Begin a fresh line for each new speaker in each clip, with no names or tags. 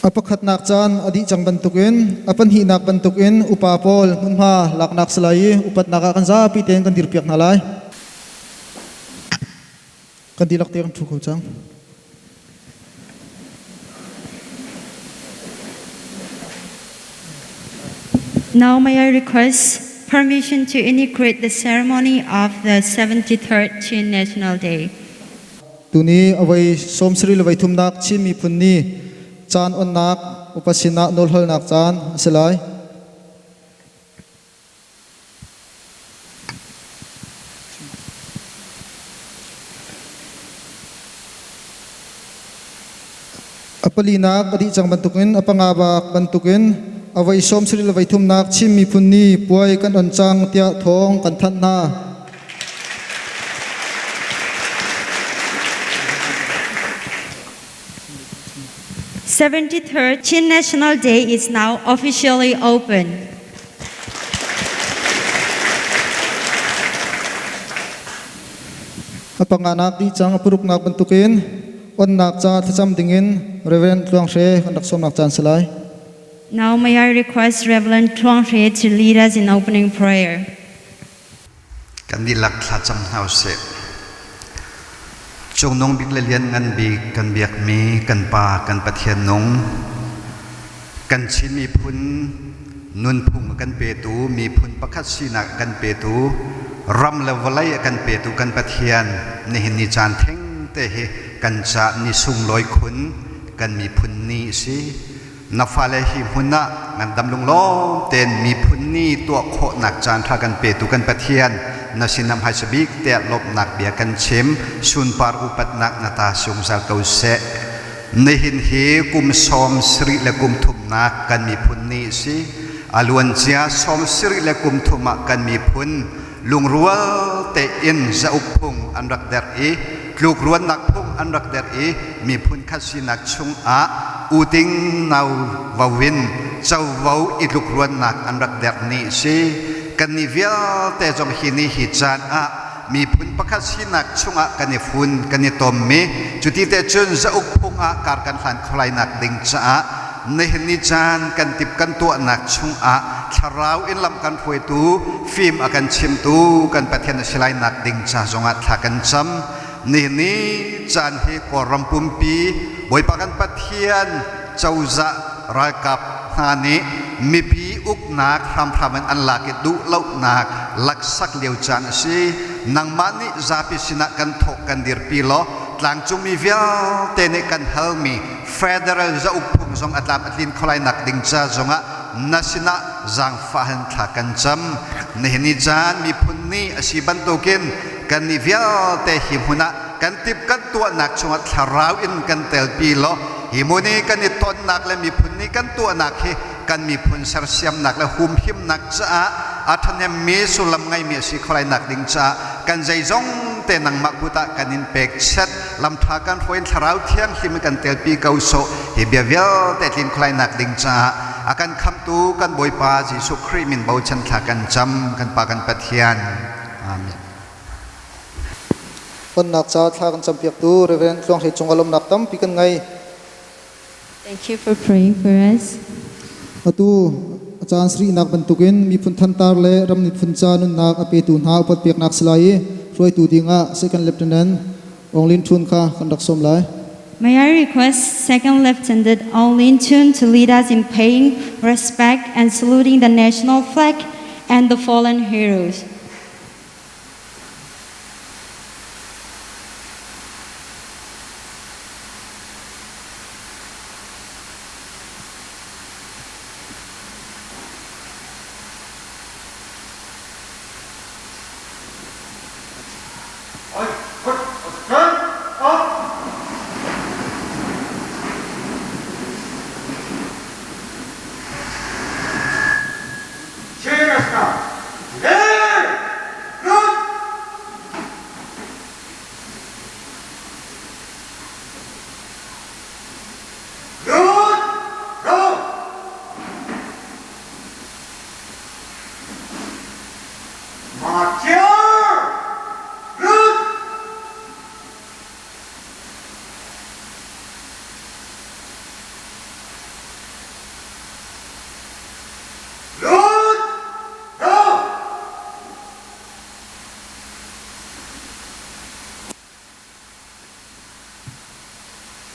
A pakhatnak caan a dih cang bantukin a pahnihnak bantukin upa pawl hmunhma laknak si lai i upatnak ah kan zapi tein kan dirpiak hna lai. Kan dihlak te kan ṭhu kho cang.
Now may I request permission to inaugurate the ceremony of the 73rd Chin National Day.
Tuni avoi sawmsarih le voithumnak Chin miphun ni caan onnak upa sinah nawlhalnak caan a si lai. A palinak a dih cang bantukin a panga bak bantukin a voi 73 le voi thumnak Chin miphun ni puai kan on cang tiah thawng kan thanh hna.
73rd Chin National Day is now officially open.
A panganak dih cang a paruknak bantukin onnak ca thlacam dingin Reverend Tluang Hre kan rak sawmnak caan si lai.
Now may I request Reverend Tluang Hre to lead us in opening prayer.
Kan dihlak thlacam hna usih. Cungnung bik le lianngan bik kan biakmi kan Pa kan Pathian nung, kan Chin miphun nunphung a kan petu, miphun pakhat sinak a kan petu, ram le vawlei a kan petu kan Pathian nihin ni caan theng te hi kan ca ni sunglawi khun kan miphun ni a si. Na fale hi hmun ah ngandam lunglawm tein miphun ni tuah khawhnak caanṭha kan petu kan Pathian na sinah hmaisa bik tiah lawmhnak bia kan chim. Sunpar upatnak na ta zungzal ko seh. Nihin hi kum 73 le kum thumnak kan miphun ni a si. A luancia 73 le kum thum ah kan miphun lungrual tein zauk phung an rak derh i tlukruannak phung an rak derh i miphun khat sinak chungah uting nau vawin covo i tlukruannak an rak derh ni si. Kannih vialte zong hi ni hi caan ah miphun pakhat sinak chungah kan i fun kan i tommi cuti te cun zauk phung ah kar kan hlan kholainak ding caah nihin ni caan kan tip kan tuahnak chungah thlarau in lam kan hruaitu fim a kan chimtu kan Pathian a si lai nak ding ca zongah thla kan cam. Nihin ni caan hi Kawlram pumpi Bawipa kan Pathian cozah ralkap hna nih mipi uknak hramhram in an lak i duhlonak laksak lio caan a si. Nangmah nih zapi sinah kan thawh kan dirpi law tlangcungmi vialte nih kan halmi federal zauk phung zong a tlam a tlin kholai nak ding ca zongah na sinah zaangfahan thla kan cam. Nihin ni caan miphun ni a si bantukin kan nih vialte hi hmun ah kan tip kan tuahnak chungah thlarau in kan telpi law hi hmun i kan i tonnak le miphun ni kan tuahnak hi kan miphun sersiamnak le humhimnak caah a ṭhahnemmi sullam ngeimi a si kholai nak ding caah kan zeizong te nangmah kut ah kan in pek set. Lamṭha kan hruai in thlarau thianghlim in kan telpi ko sawh. Hi bia vialte tlin kholai nak ding caah a kan khamhtu kan Bawipa Jesuh Khrih min bochan thla kan cam kan Pa kan Pathian. Amen.
Onnak ca thla kan campiaktu Reverend Tluang Hlei cung lawmnak tampi kan ngei.
Thank you for praying for us.
Atu a caan sarihnak bantukin miphun thantar le ram miphun ca nunnak a petu hna upat peknak si lai i hruaitu dingah Second Lieutenant Aung Lin Htun kha kan rak sawm lai.
May I request Second Lieutenant Aung Lin Htun to lead us in paying respect and saluting the national flag and the fallen heroes.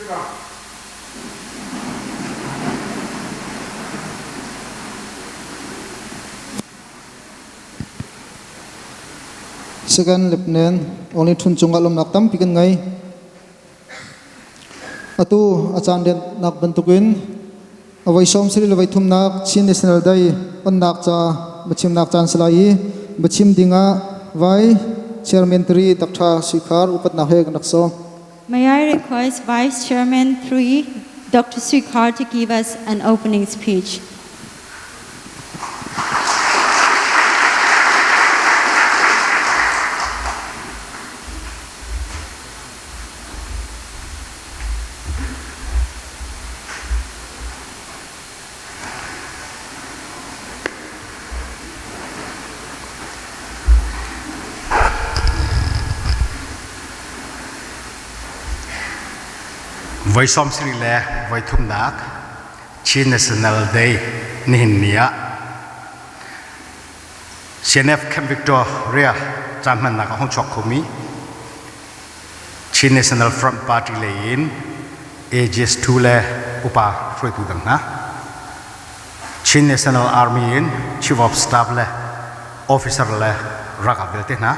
Second Lieutenant Aung Lin Htun cungah lawmhnak tampi kan ngei. Atu a caan rianhnak bantukin a voi sawm sarih le voi thumnak Chin National Day onnak ca biachimnak caan si lai i biachim dingah Vai Chairman 3 Dr. Sui Khar upatnak he kan rak sawm.
May I request Vice Chairman 3, Dr. Sui Khar to give us an opening speech.
Voi sawm sarih le voi thumnak Chin National Day nihin ni ah CNF Camp Victoria caan hmannak a hung chuak khomi Chin National Front Party lei in AGS 2 le upa hruaitu dang hna Chin National Army in Chief of Staff le officer le ralkap vialte hna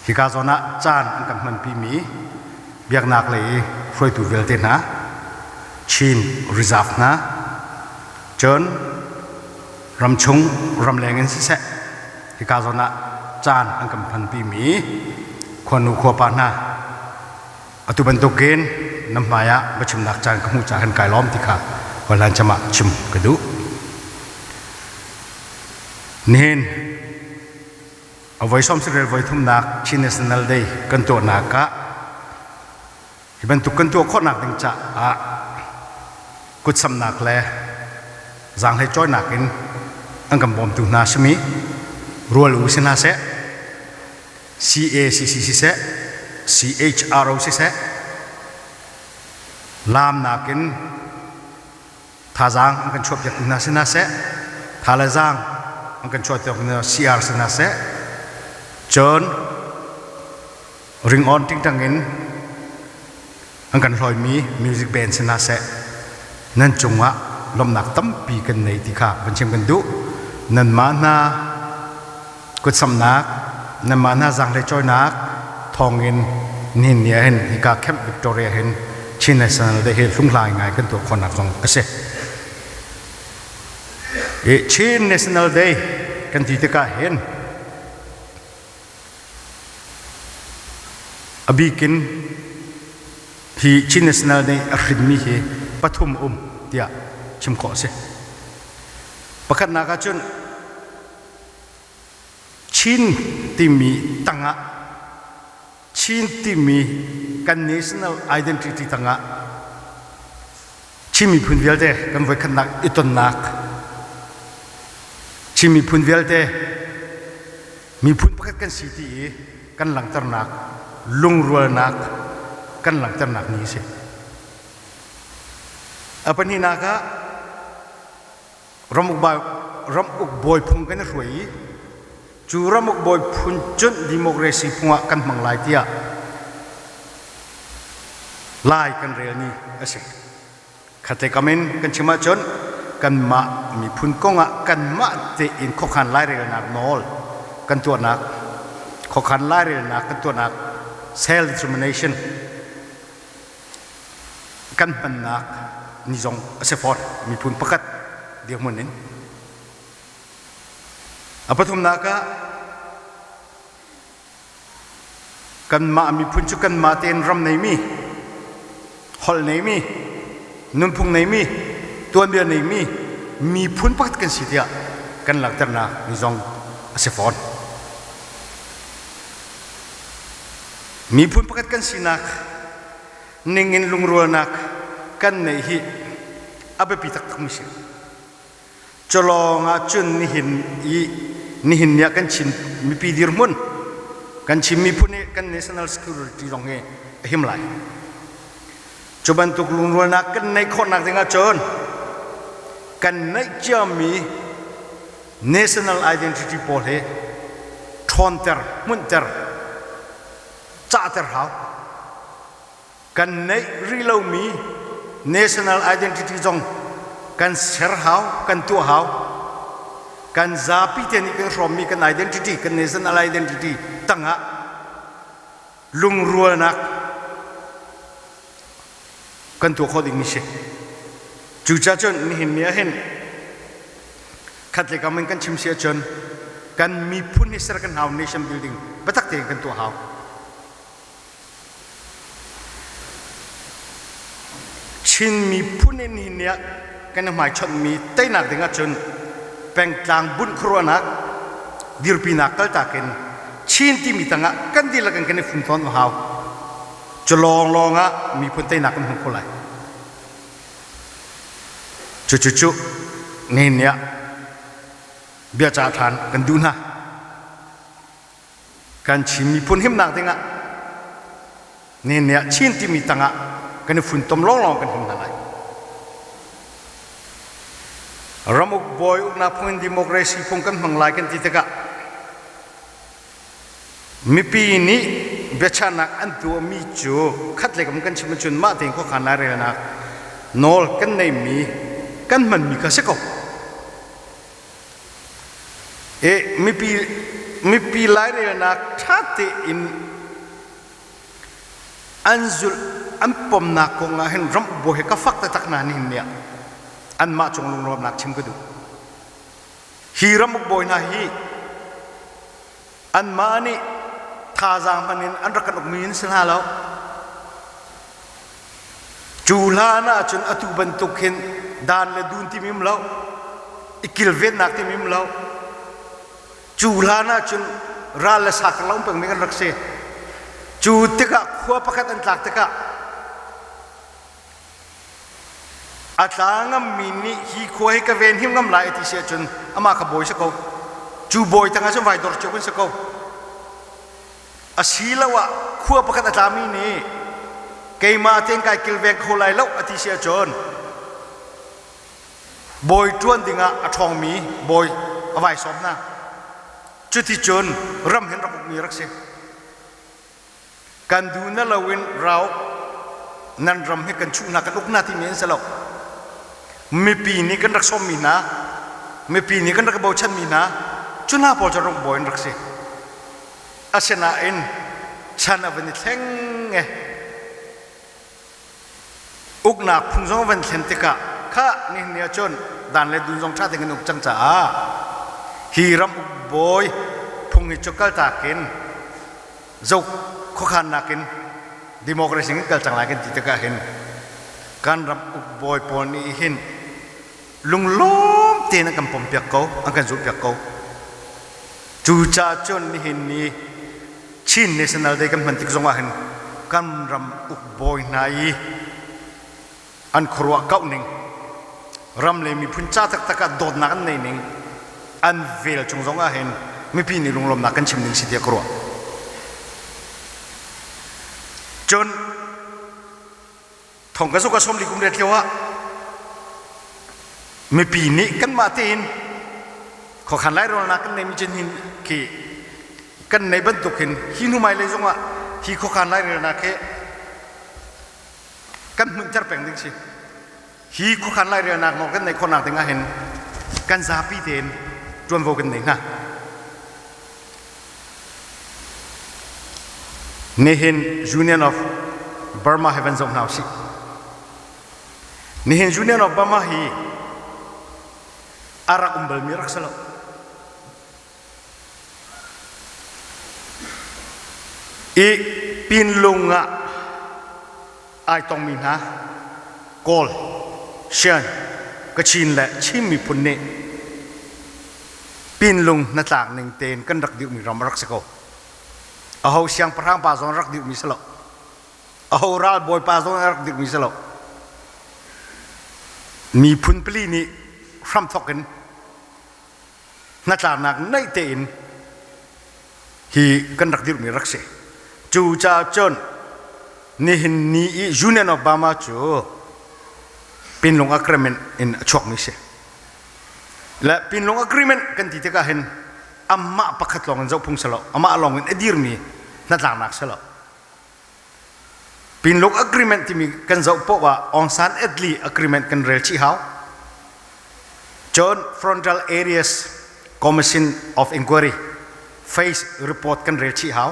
hika zawn ah caan an kan hmanpi mi biaknak lei i hruaitu vialte hna Chin Reserve hna cun ramchung ramleng in siseh hika zawn ah caan an kan hmanpi mi khuanu khuapa hna atu bantukin na hmai ah biachimnak caan ka hmuh caah kan kai lawm ti kha hlan cam ah chim ka duh. Nihin a voi sawm sarih voi thumnak Chin National Day kan tuahnak ah hi bantuk kan tuah khawhnak ding caah kutsamnak le zaanghlei cawinak in an kan bawmtu hna simi rual u si hna seh CACC siseh CHRO siseh laamnak in thazaang an kan chuahpiaktu hna si hna seh tha le zaang an kan chuahpiaktu hna CR si hna seh cun ringawn tingtang in an kan hlawimi music band si hna seh nan cungah lawmhnak tampi kan nei ti kha van chim kan duh nanmah hna kutsamnak nanmah hna zaanghlei cawinak thawngin nihin ni ah hin hika Camp Victoria hin Chin National Day hi hlunghlai ngai kan tuah khawhnak zong a si. I Chin National Day kan ti tikah hin a bikin hi Chin National Day a hrinmi hi pathum um tiah chim khawh a si. Pakhatnak ah cun Chin timi tangah Chin timi kan national identity tangah Chin miphun vialte kan voikhatnak i tonnak Chin miphun vialte miphun pakhat kan si ti i kan langhternak lungrualnak kan langhternak ni a si. A pahnihnak ah ramuk bawi phung kan i hruai i cu ramuk bawi phun cun democracy phung ah kan hmang lai tiah lai kan rel ni a si. Khatte kam in kan chim ahcun kanmah miphun kong ah kanmah tein khuakhan lairelnak nawl kan tuahnak khuakhan lairelnak kan tuahnak self determination kan hmannak ni zong a si fawn miphun pakhat dirhmun in a pathumnak ah kanmah miphun cu kanmah tein ram neimi holh neimi nunphung neimi tuanbia neimi miphun pakhat kan si tiah kan langhternak ni zong a si fawn Miphun pakhat kan sinak ningin lungrualnak kan neih hi a biapi taktakmi si. Culawng ah cun nihin i nihin ni ah kan Chin mipi dirhmun kan Chin miphun i kan national security zong hi a him lai. Cu bantuk lungrualnak kan neih khawhnak ding ahcun kan neih ciami national identity pawl hi ṭhawnter, hmunhter, cahter hau.
Kan neih rih lomi national identity zong kan ser hau, kan tuah hau. Kan zapi te nih kan hrawmmi kan identity, kan national identity tangah lungrualnak kan tuah khawh dingmi si. Cucaah cun nihin ni ah hin khat le kam in kan chim si ahcun kan miphun hi ser kan hau nation building biatak tein kan tuah hau. Chin miphun in nihin ni ah kan i hmaichonhmi teinak ding ahcun pengtlang bunh khuaruahnak dirpinak kaltak in Chin timi tangah kan dihlak in kan i fumtawn a hau. Cu lawnglawng ah miphun teinak kan hmu kho lai. Cucucu nihin ni ah biacah ṭhan kan duh hna. Kan Chin miphun himnak dingah nihin ni ah Chin timi tangah kan i funtom lawnglawng kan him hna lai. Ramuk bawi uknak phung in democracy phung kan hmang lai kan ti tikah mipi nih biachahnak an tuahmi cu khat le kam kan chim ahcun mah tein khuakhan lairelnak nawl kan neimi kan hmanmi kha si ko. E mipi mipi lairelnak ṭha tein an zulh an pomnak kong ah hin ram bawi he ka fak taktak na nihin ni ah anmah cung lunglawmnak chim ka duh. Hi ramuk bawi hna hi anmah nih thazaang hman in an rak kan ukmi in si hna lo. Cu hlan ah cun atu bantuk hin dan le dun timi um lo, i kilvennak timi um lo. Cu hlan ah cun ral le sa karlak um pengmi kan rak si. Cu tikah khua pakhat an tlak tikah a tla ngammi nih hi khua hi ka ven him ngam lai ti si ahcun amah kha bawi si ko. Cu bawi tangah cun vai dor cio kan si ko. Asiloah khua pakhat a tlami nih keimah tein kai kilveng kho lai lo a ti si ahcun bawi ṭuan dingah a ṭhawngmi bawi a vai sawm hna. Cuticun ram hin rak ukmi rak si. Kan duh na loin rau nan ram hi kan chuh hna kan uk hna timi an si lo. Mipi nih kan rak sawmmi hna, mipi nih kan rak bochanmi hna, cu hna pawl cu rak bawi an rak si. Asinain chan a van i thleng e. Uknak phung zong a van thlen tikah kha nihin ni ahcun dan le dun zong ṭha tein kan uk cang caah hi ram uk bawi phung hi cu kaltak in zo khuakhannak in democracy in kal cang lai kan ti tikah hin kan ram uk bawi pawl nih hin lunglawm tein an kan pompiak ko an kan zulhpiak ko. Cucaah cun nihin ni Chin National Day kan hman tik zongah hin kan ram uk bawi hna i an khuaruah kauh ning ram le miphun ca taktak ah dawtnak an nei ning an vel cung zongah hin mipi nih lunglawmnak kan chim ding si tiah ka ruah. Cun thong ka zuk a 40 kum ret lio ah mipi nih kanmah tein khuakhan lairawlnak kan neimi cun hin khi kan nei bantuk hin hi hnu mai lei zongah hi khuakhan lairelnak hi kan hmunter peng ding si hi khuakhan lairelnak nawl kan neih khawhnak ding ah hin kan zapi tein ṭuanvo kan nei hna Nihin Union of Burma hi van zoh hna usih. Nihin Union of Burma hi a rak um balmi rak si lo. I Pinlung ah ai tongmi hna Kawl, Shan, Kachin le Chin miphun nih Pinlung hnatlak ning tein kan rak dirhmi ram a rak si ko. Aho siangpahrang pa zong rak dirhmi si lo. Aho ral bawipa zong rak dirhmi si lo. Miphun pali nih hramthok in hnatlaknak naih tein hi kan rak dirhmi rak si. Cucaah cun nihin ni i Union of Burma cu Pinlung Agreement in a chuakmi si. Le Pinlung Agreement kan ti tikah hin amah pakhat lawng in zohphung si lo, amah lawng in a dirmi hnatlaknak si lo. Pinlung agreement timi kan zoh poah ah Aung San Atli agreement kan rel chih hau. Cun Frontal Areas Commission of Inquiry face report kan rel chih hau.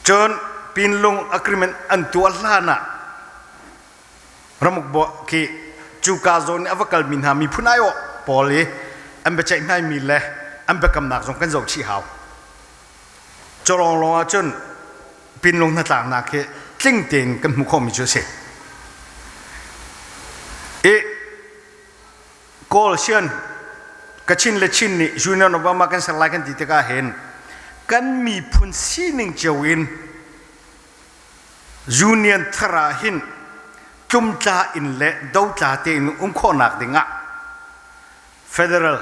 Cun Pinlung agreement an tuah hlan ah ramuk bo khi cuka zawn i a va kalmi hna miphun aiawh pawl i an biaceih hmaimi le an biakamnak zong kan zoh chih hau. Cu lawnglawng ahcun pinlung hnatlaknak hi tling tein kan hmuh khawhmi cu a si. I Kawl sian Kachin le Chin nih Union of Burma kan ser lai kan ti tikah hin kan miphun sining cio in Union thar ah hin tlumtla in le dotla tein um khawhnak dingah federal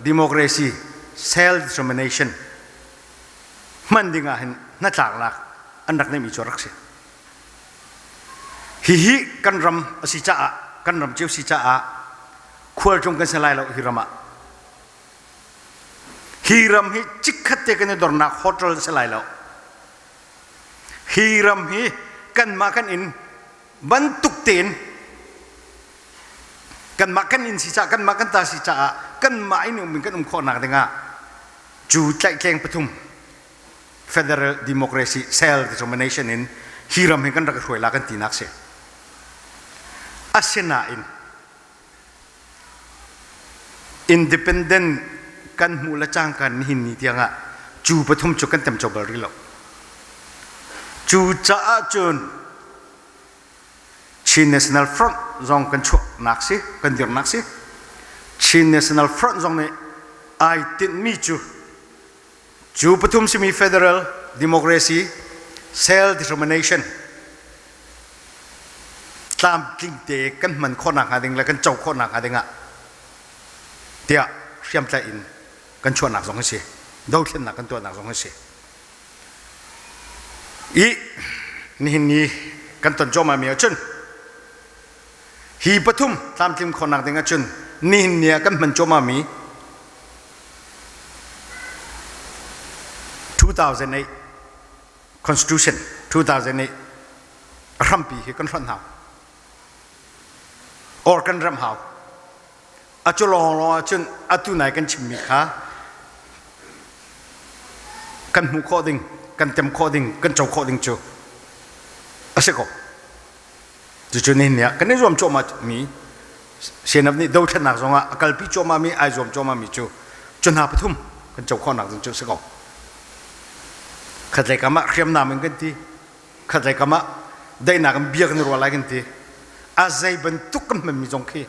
democracy self determination hman ding ah hin hnatlaknak an rak neihmi cu rak si. Hihi kan ram a si caah kan ram cio si caah khualtlung kan si lai lo hi ram ah. Hi ram hi chikkhat te kan i dornak hotel si lai lo. Hi ram hi kanmah kan inn bantuk tein kanmah kan inn si caah kanmah kan ta si caah kanmah in um in kan um khawhnak dingah cu tlaihtleng pathum federal democracy self determination in hi ram hi kan rak hruai la kan tinak si. Asinain Independent kan hmuh le cangka nihin ni tiangah cu pathum cu kan temco bal rih lo. Cu caah cun Chin National Front zong kan chuahnak si, kan dirnak si. Chin National Front zong nih ai tinhmi cu cu pathum simi federal democracy, self determination tlamtling te kan hman khawhnak hnga ding le kan co khawhnak hnga ding ah tiah hriamtlaih in kan chuahnak zong a si, dothlennak kan tuahnak zong a si. I nihin ni kan ton cuahmah mi ahcun hi pathum tlamtling khawhnak ding ahcun nihin ni ah kan hman cuahmah mi 2008 Constitution 2008 a hrampi hi kan hronh hau or kan remh hau. A cu lawnglawng ahcun atu nai kan chimmi kha kan hmuh khawh ding, kan tem khawh ding, kan co khawh ding cu a si ko. Cucu nihin ni ah kan i zuam cuahmah mi CNF nih dothlennak zong ah a kalpi cuahmah mi ai zuam cuahmah mi cu cu hna pathum kan co khawhnak ding cu a si ko. Khatlei kam ah hriamnam in kan ti, khatlei kam ah daihnak in bia kan i ruah lai kan ti. A zei bantuk kan hmanmi zong khi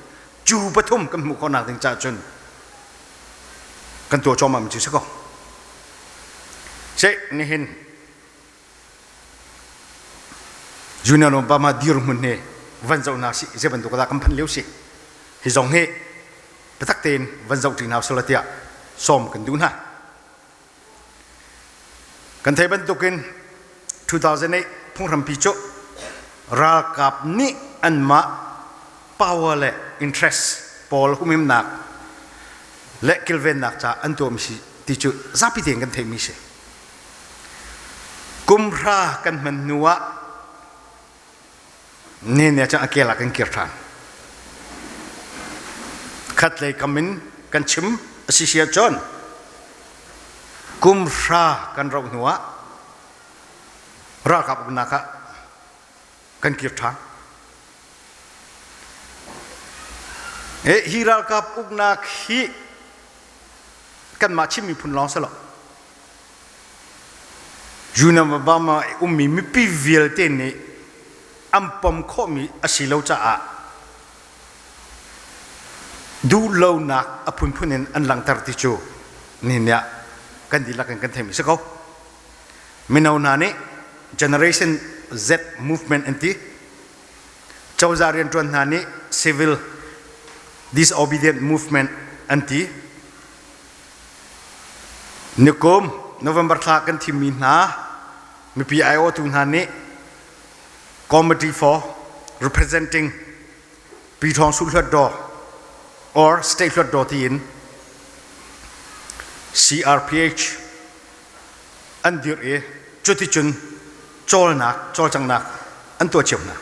cu pathum kan hmuh khawhnak ding caah cun kan tuah cuahmah mi cu si ko. Seh nihin Union Obama dirhmun hi van zoh hna sih zei bantuk dah kan phanh lio si hi zong hi biatak tein van zoh ṭi hna usila tiah sawm kan duh hna. Kan theih bantukin 2008 phunghrampi cu ralkap nih anmah power le interest pawl humhimnak le kilvennak caah an tuahmi si ti cu zapi tein kan theihmi si. Kum hra kan hman hnu ah ne ne cun a kel ah kan kir ṭhan. Khatlei kam in kan chim a si si ahcun kum hra kan rauh hnu ah ralkap uknak ah kan kir ṭhan. Hi ralkap uknak hi kanmah Chin miphun lawng si lo. Union Obama ummi mipi vialte nih an pom khawhmi a si lo caah duhlonak a phunphun in an langhter ti cu nihin ah kan dihlak in kan theimi si ko. Mino hna nih Generation Z movement an ti. Cozah rianṭuan hna nih Civil Disobedient Movement an ti. Nikum November thla kan thimmi hna mipi aiawhtu hna nih Committee for Representing Pyithawng Su Hluatdaw or State Hluatdaw tiin CRPH an dirh i cuticun cawlnak cawlcanghnak. an tuah cio hna.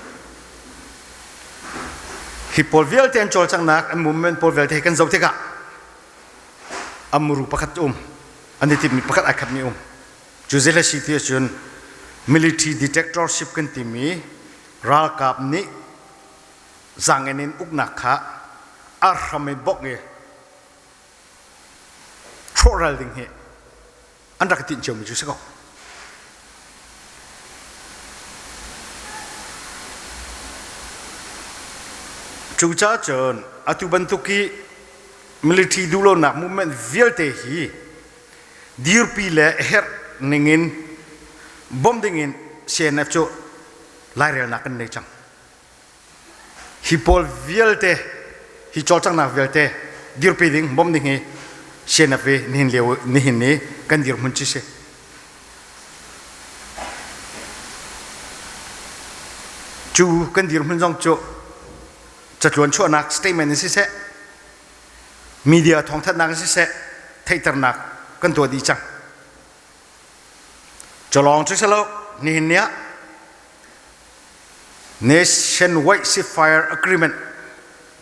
Hi pawl vialte an cawlcanghnak, an movement pawl vialte hi kan zoh tikah an muru pakhat um, an i timhmi pakhat ai khatmi um. Cu zei si ti ahcun military dictatorship kan timi ralkap nih zaangen in uknak kha a hram in bawk i hrawhral ding hi an rak i tinh ciomi cu si ko. Cucaah cun atu bantuk i military duhlonak movement vialte hi dirpi le herh ningin bawmh dingin CNF cu lairelnak kan nei cang. Hi pawl vialte, hi cawlcanghnak vialte dirpi ding, bawmh ding hi CNF i nihin lio nihin ni kan dirhmun cu si. Cu kan dirhmun zong cu catluan chuahnak statement in siseh, media thawngthanhnak in siseh, theihternak kan tuah dih cang. Culawng cu si lo, nihin ni ah Nationwide Ceasefire Agreement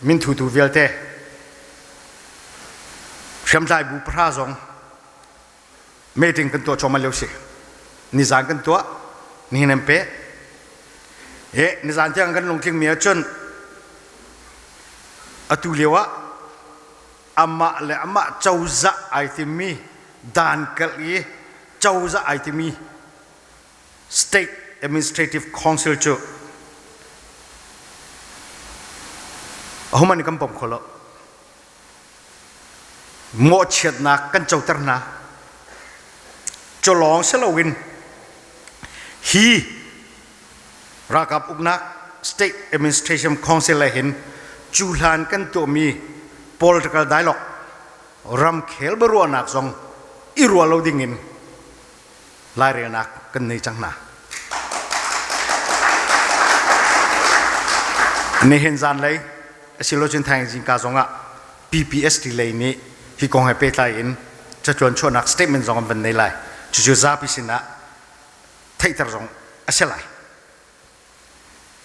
minthutu vialte hriamtlai bu pahra zong meeting kan tuah cuahmah lio si. Nizan kan tuah, nihin an peh. E, nizan tiang kan lungtling mi ahcun atu lio ah amah le amah cozah ai timmi dan kalh i cozah ai timi State Administrative Council cu ahohmanh nih kan pom kho lo. Mawhchiatnak kan coter hna. Cu lawng si loin hi ralkap uknak State Administration Council le hin cu hlan kan tuahmi political dialogue ramkhel biaruahnak zong i ruah lo ding in lairelnak kan nei cang hna. Nihin zanlei asilocun thaing zingka zongah PPST lei nih hi kong he pehtlai in cacuan chuahnak statement zong an van nei lai. Cucu zapi sinah theihter zong a si lai.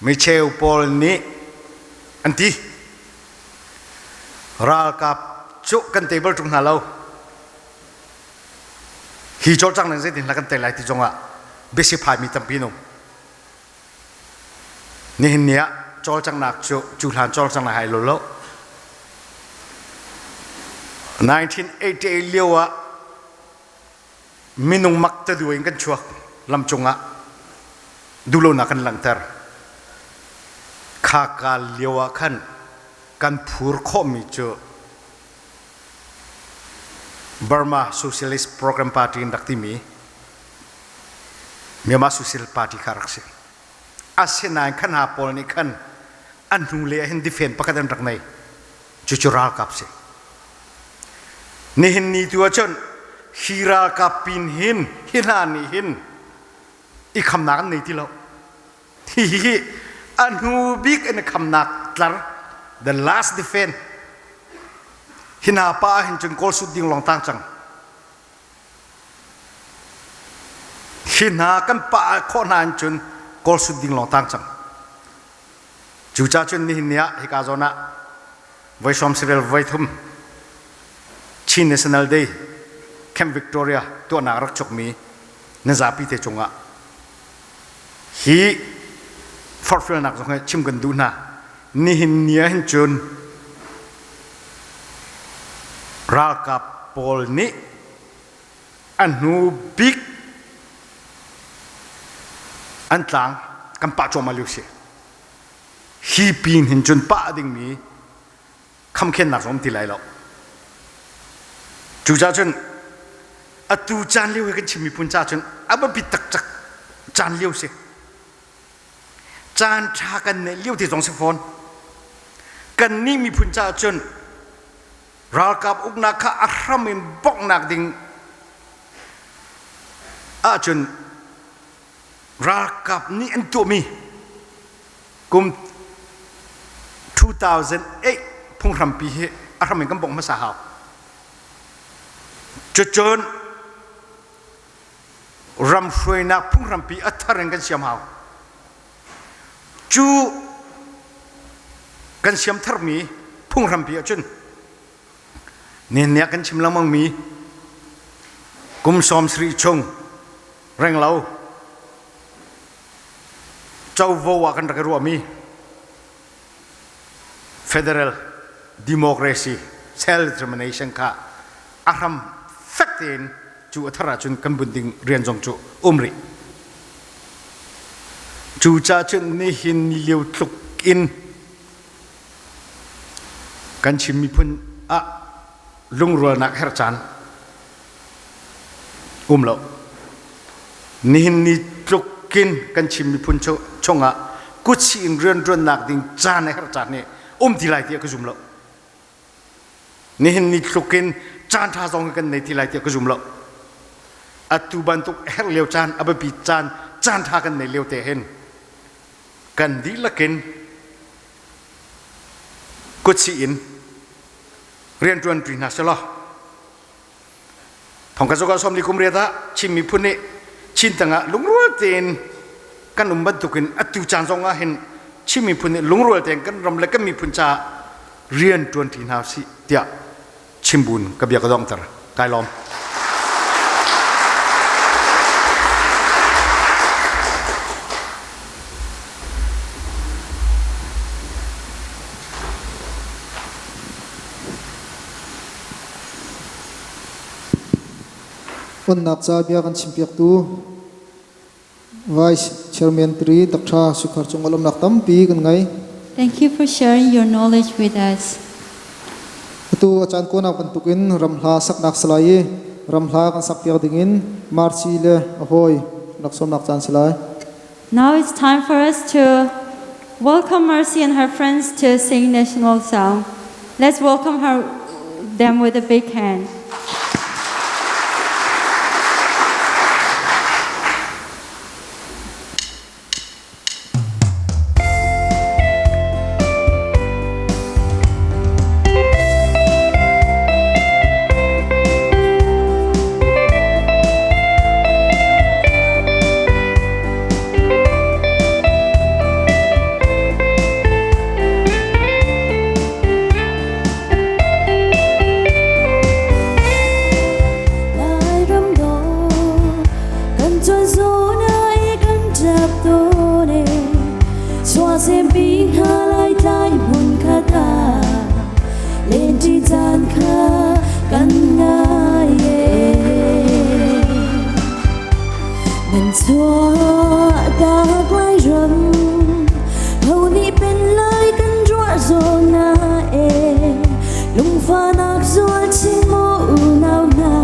Micheu pawl nih an ti. Ralkap cu kan table ṭung hna lo. Hi cawlcang ning zeitin hla kan tei lai ti zongah biasi phaimi tampi nung. Nihin ni ah cawlcanghnak cu cu hlan cawlcanghnak hai lo lo. 1988 lio ah minung mak taduai in kan chuak lam cungah duhlonak kan langhter kha ka lio ah khan kan phur khawhmi cu Burma Socialist Program Party in rak timi Myanmar Socialist Party kha rak si asinain khan ha pawl nih khan an hnu le hin defend pakhat an rak nei cucu ralkap si Nihin ni tu ahcun hi ralkap pin hin hi hna nih hin i khamnak an nei ti lo. Hihi a hnu bik in khamnak tlar the last defense hi hna pa hin cun kawl sut ding lawng tang cang. Hi hna kan pa khawh hna in cun kawl sut ding lawng tang cang. Cucaah cun nihin ni ah hika zawn ah voi sawm sarel voi thum Chin National Day Camp Victoria tuahnak rak chukmi na zapi te cungah hi forhfialnak zong hi chim kan duh hna. Nihin ni ah hin cun ralkap pawl nih a hnu bik an tlang kan pah cuahmah lio si. Hi pin hin cun pah dingmi khamkhennak zong um ti lai lo. Cucaah cun atu caan lio hi kan Chin miphun caah cun a biapi taktak caan lio si. Caan ṭha kan neih lio ti zong si fawn. Kannih miphun caah cun ralkap uknak kha a hram in bonghnak ding ahcun ralkap nih an tuahmi kum 2008 phunghrampi hi a hram in kan bongh hmasa hau. Cucun ram hruainak phunghrampi a thar in kan siam hau. Cu kan siam tharmi phunghrampi ahcun nihin kan chim lengmangmi kum 70 chung renglo covo ah kan rak i ruahmi federal democracy self determination kha a hram fek tein cu a thar ahcun kan bunh ding rian zong cu um rih. Cu ca cun nihin ni lio tluk in kan Chin miphun ah lungrualnak herh caan um lo. Nihin ni tluk in kan Chin miphun chungah kutsi in rianṭuannak ding caan a herh caan hi um ti lai tiah ka zum lo. Nihin ni tluk in caan ṭha zong kan nei ti lai tiah ka zum lo. Atu bantuk herh lio caan, a biapi caan, caan ṭha kan nei lio te hin kan dihlak in kutsih in rianṭuan ṭi hna selaw thongkhat zuka 40 kum riat ah Chin miphun nih Chin tangah lungrual tein kan um bantukin atu caan zong ah hin Chin miphun nih lungrual tein kan ram le kan miphun caah rian ṭuan ṭi hna usih tiah chimbun ka bia ka donghter. Kai lawm.
Onnak ca bia kan chimpiaktu Vice Chairman Tri Dr. Sukhar cung lawmnak tampi kan ngei.
Thank you for sharing your knowledge with us.
Atu a caan kuanak bantukin ramhla saknak salai i ramhla kan sak piak dingin Marcy le a hawi rak sawmnak caan salai.
Now it's time for us to welcome Mercy and her friends to sing national song. Let's welcome her, them with a big hand.
Lairam dawh kan tuan zawn ai kan ṭap tawn e Chuahsempi hna laitlai hmun khat ah lenṭi caan kha kan ngai e Nan chuah tak Lairam ho nih pen lai kan ruah zawn na e Lungfahnak zual chin maw unau hna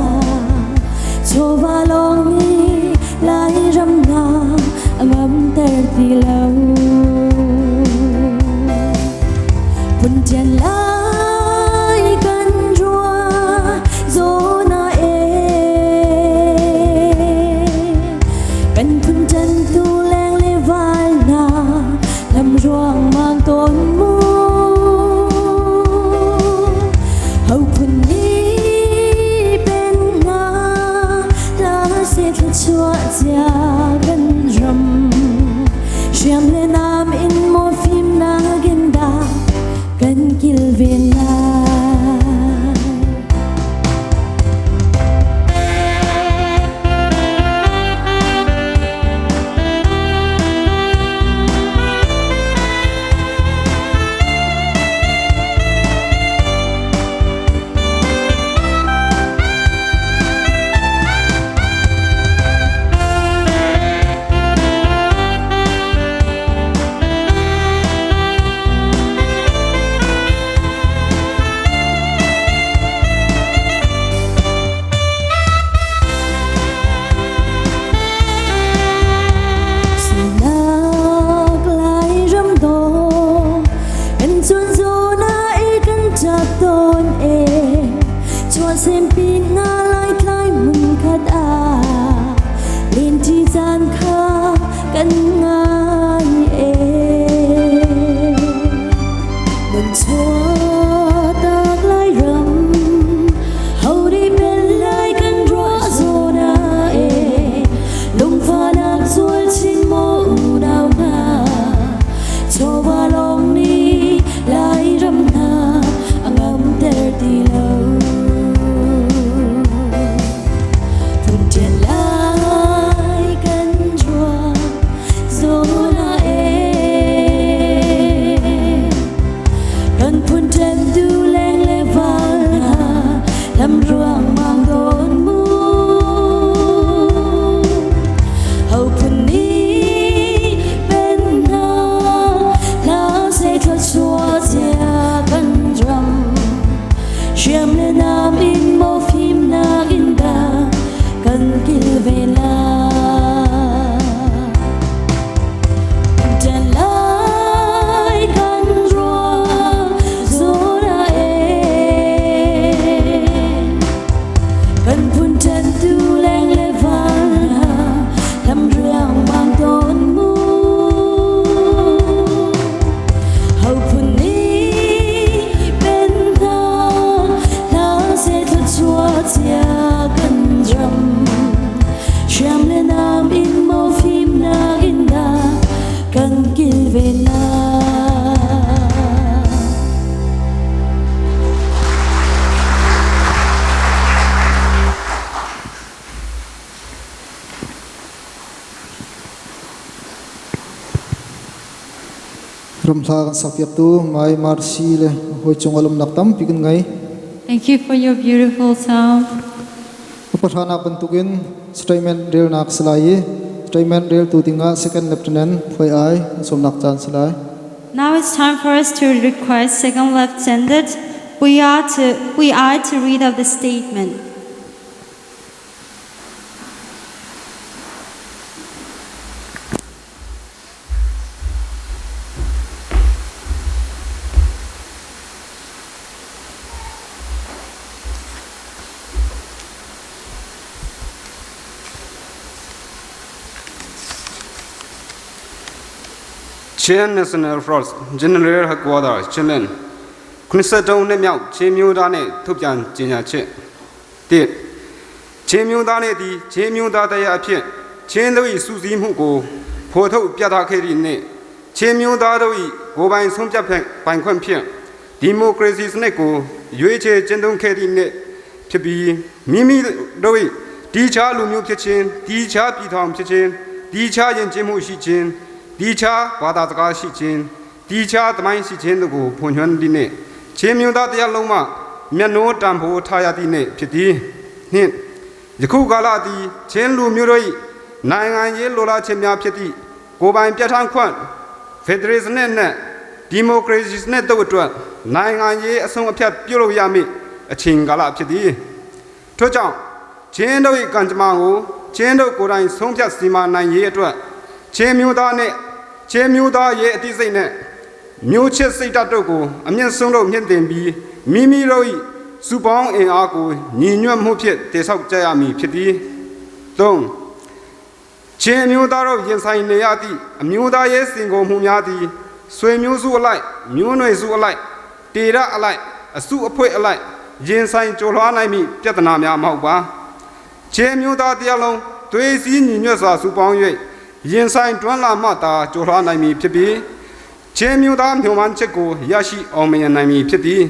chawva lawng nih Lairam hna a ngamter ti lo. Phun lai kan ruah zawn ah e kan phun ṭantu leng le val hna lam ruangmang tawn mu. Ho phun nih pen hna hla se thluachuah cia kan ram hriam le nam in maw fimnak in dah kan kilven lai.
Ramhla kan sakpiaktu Mai Marcy le hawi cung alumnak tampi kan ngei.
Thank you for your beautiful sound.
Upahrana bantukin statement relnak salai i statement reltu dingah Second Lieutenant Phuai Ai sawmnak caan salai.
Now it's time for us to request Second Lieutenant Pui Ai to read out the statement.
Chin National Force General Headquarters Chinland 83နှစ်မြောက်ချင်းမျိုးသားနဲ့ထုတ်ပြန်ကြေညာချက်၁ချင်းမျိုးသားနဲ့သည်ချင်းမျိုးသားတရားအဖြစ်ချင်းတို့၏စုစည်းမှုကိုဖော်ထုတ်ပြသခဲ့သည့်နှင့်ချင်းမျိုးသားတို့၏ကိုယ်ပိုင်ဆုံးဖြတ်ပိုင်ခွင့်ဖြင့်ဒီမိုကရေစီစနစ်ကိုရွေးချယ်ကျင့်သုံးခဲ့သည့်နှင့်ဖြစ်ပြီးမိမိတို့၏တီးခြားလူမျိုးဖြစ်ခြင်းတီးခြားပြည်ထောင်ဖြစ်ခြင်းတီးခြားယဉ်ကျေးမှုရှိခြင်းတီးခြားဘာသာစကားရှိခြင်းတီးခြားသမိုင်းရှိခြင်းတို့ကိုဖွင့်ညွှန်းသည့်နှင့်ချင်းမျိုးသားတရားလုံးမှမျက်နှိုးတံဖိုးထားရသည့်နှင့်ဖြစ်သည်နှင့်ယခုကာလသည်ချင်းလူမျိုးတို့၏နိုင်ငံရေးလိုလားခြင်းများဖြစ်သည့်ကိုယ်ပိုင်ပြဋ္ဌာန်းခွင့်ဖက်ဒရယ်စနစ်နှင့်ဒီမိုကရေစီစနစ်တို့အတွက်နိုင်ငံရေးအဆုံးအဖြတ်ပြုလုပ်ရမည့်အချိန်ကာလဖြစ်သည်ထို့ကြောင့်ချင်းတို့၏ကံကြမ္မာကိုချင်းတို့ကိုယ်တိုင်ဆုံးဖြတ်စီမံနိုင်ရေးအတွက်ချင်းမျိုးသားနှင့်ချင်းမျိုးသားရဲ့အသိစိတ်နှင့်မျိုးချစ်စိတ်ဓာတ်တို့ကိုအမြင့်ဆုံးတို့မြင့်တင်ပြီးမိမိတို့၏စုပေါင်းအင်အားကိုညီညွတ်မှုဖြင့်တည်ဆောက်ကြရမည်ဖြစ်သည်၃ချင်းမျိုးသားတို့ရင်ဆိုင်နေရသည့်အမျိုးသားရေးစင်ကုန်မှုများသည်ဆွေမျိုးစုအလိုက်မျိုးနွယ်စုအလိုက်တေရအလိုက်အစုအဖွဲ့အလိုက်ရင်ဆိုင်ကြိုလွှားနိုင်မည့်ပြဿနာများမဟုတ်ပါချင်းမျိုးသားတရားလုံးသွေးစည်းညီညွတ်စွာစုပေါင်း၍ရင်ဆိုင်တွန်းလာမှသာကြိုလွှားနိုင်မည်ဖြစ်ပြီးချင်းမျိုးသားမျှော်မှန်းချက်ကိုရရှိအောင်မြင်နိုင်မည်ဖြစ်သည်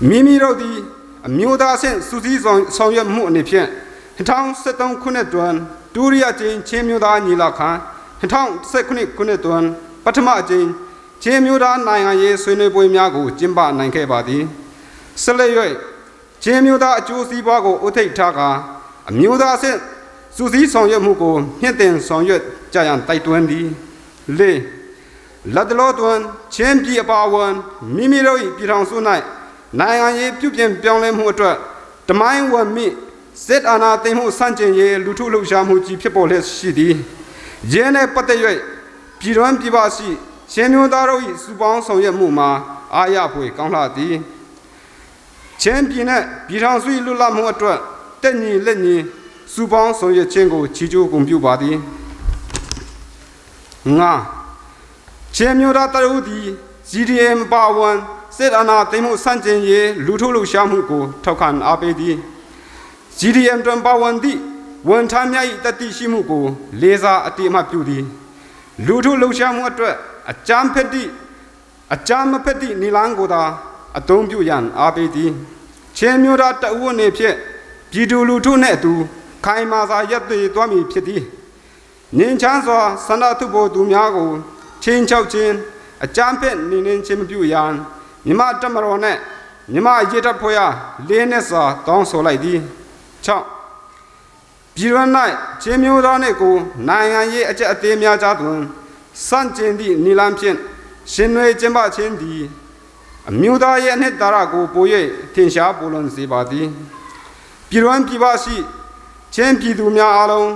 မိမိတို့သည်အမျိုးသားအဆင့်စုစည်းဆောင်ရွက်မှုအနေဖြင့်2013ခုနှစ်တွင်ဒုတိယကြိမ်ချင်းမျိုးသားညီလာခံ2019ခုနှစ်တွင်ပထမအကြိမ်ချင်းမျိုးသားနိုင်ငံရေးဆွေးနွေးပွဲများကိုကျင်းပနိုင်ခဲ့ပါသည်ဆက်လက်၍ချင်းမျိုးသားအကျိုးစီးပွားကိုဥထိပ်ထားကာအမျိုးသားအဆင့်စုစည်းဆောင်ရွက်မှုကိုမြင့်တင်ဆောင်ရွက်ကြရန်တိုက်တွန်းသည်လေးလက်တလောတွင်ချင်းပြည်အပါအဝင်မိမိတို့၏ပြည်ထောင်စု၌နိုင်ငံရေးပြုပြင်ပြောင်းလဲမှုအတွက်တမိုင်းဝင်မိစစ်အာဏာသိမ်းမှုဆန့်ကျင်ရေးလူထုလှုပ်ရှားမှုကြီးဖြစ်ပေါ်လျက်ရှိသည်ယင်းနှင့်ပတ်သက်၍ပြည်တွင်းပြည်ပရှိချင်းမျိုးသားတို့၏စုပေါင်းဆောင်ရွက်မှုမှာအာရဖွယ်ကောင်းလှသည်ချင်းပြည်နှင့်ပြည်ထောင်စု၏လွတ်လပ်မှုအတွက်တက်ညီလက်ညီစုပေါင်းဆောင်ရွက်ခြင်းကိုချီးကျူးဂုဏ်ပြုပါသည်ငါချင်းမျိုးသားတရုတ်သည် CDM ပါဝန်စစ်အာဏာသိမ်းမှုဆန့်ကျင်ရေးလူထုလှုပ်ရှားမှုကိုထောက်ခံအားပေးသည် CDM တွင်ပါဝင်သည့်ဝန်ထမ်းများ၏တတိရှိမှုကိုလေးစားအတိအမှတ်ပြုသည်လူထုလှုပ်ရှားမှုအတွက်အကြမ်းဖက်သည့်အကြမ်းမဖက်သည့်နီလန်းကိုသာအသုံးပြုရန်အားပေးသည်ချင်းမျိုးသားတအုပ်အနေဖြင့်ပြည်သူလူထုနှင့်အတူခိုင်မာစွာရပ်တည်သွားမည်ဖြစ်သည်ငင်းချမ်းစွာဆန္ဒထုတ်ပေါ်သူများကိုချင်းချောက်ခြင်းအကြမ်းဖက်နေနေခြင်းမပြုရန်မြမတမတော်နှင့်မြမရေတပ်ဖွဲ့အားလေးနှစ်စွာတောင်းဆိုလိုက်သည်6ပြည်ရန်၌ချင်းမျိုးသားနှင့်ကိုနိုင်ငံရေးအကြက်အသေးများကြားတွင်စန့်ကျင်သည့်နီလန်းဖြင့်ရှင်နွေကျင်းပခြင်းသည်အမျိုးသားရဲ့အနှစ်သာရကိုပို၍ထင်ရှားပေါ်လွင်စေပါသည်ပြည်ရန်ပြည်ပရှိချင်းပြည်သူများအားလုံး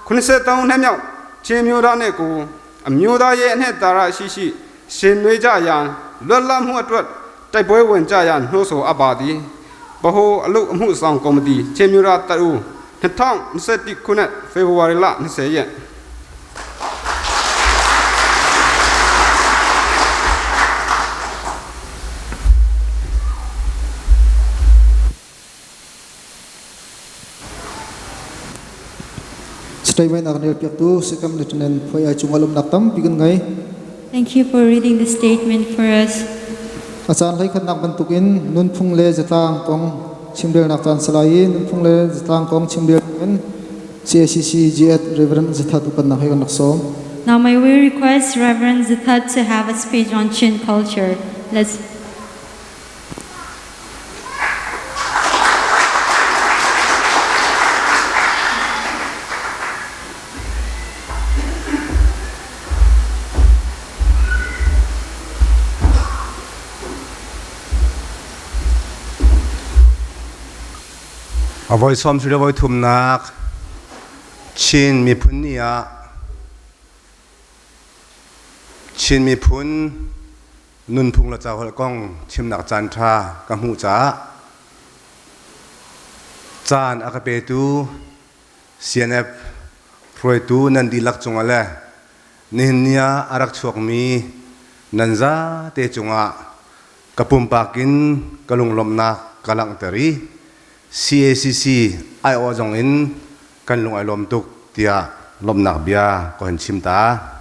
83နှစ်မြောက်ချင်းမျိုးသားနှင့်ကိုအမျိုးသားရဲ့အနှစ်သာရရှိရှိရှင်နွေကြရန်လွတ်လပ်မှုအတွက်တိုက်ပွဲဝင်ကြရန်နှိုးဆော်အပ်ပါသည်ဗဟိုအလုအမှုဆောင်ကော်မတီချင်းမျိုးသားတအူ2021ခုနှစ်ဖေဖော်ဝါရီလ20ရက်
Statement a kan rel piaktu Second Lieutenant Phuai Ai cung alumnak tampi kan ngei.
Thank you for reading the statement for us.
A caan hlei khatnak bantukin nunphung le zatlang kong chimrelnak caan salai i nunphung le zatlang kong chimrel in CACC GS Reverend Zathat upannak he kan rak sawm.
Now may we request Reverend Zithat to have a speech on Chin culture. Let's
A voi sawm si voi thumnak Chin miphun ni ah Chin miphun nunphung le caholh kong chimnak caan ṭha ka hmuh caah caan a ka petu CNF hruaitu nan dihlak cungah le nihin ni ah a rak chuakmi nan zate cungah ka pumpak in ka lunglawmhnak ka langhter i CACC aiawh zong in kan lung ai lawm tuk tiah lawmhnak bia ka hun chim ta.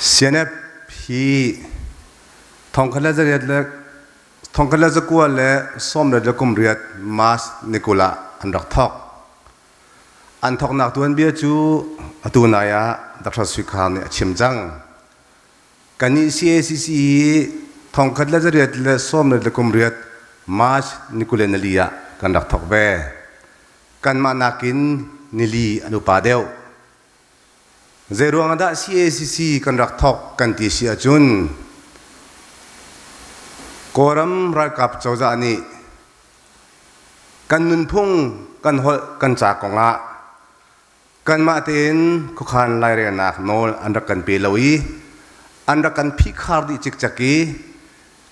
CNF hi thongkhat le zariat le thongkhat le zakua le sawmriat le kumriat March ni 20 ah an rak thawk. An thawknak tuanbia cu atu nai ah Dr. Sui Khar nih a chim cang. Kannih CACC hi thongkhat le zariat le sawmriat le kumriat March ni 24 ah kan rak thawk ve. Kanmah nakin nili an upa deuh. Zeiruang ah dah CACC kan rak thawk kan ti si ahcun Kawlram ralkap cozah nih kan nunphung kan holh kan ca kongah kanmah tein khuakhan lairelnak nawl an rak kan pe lo i an rak kan phihkhar dih cikcek i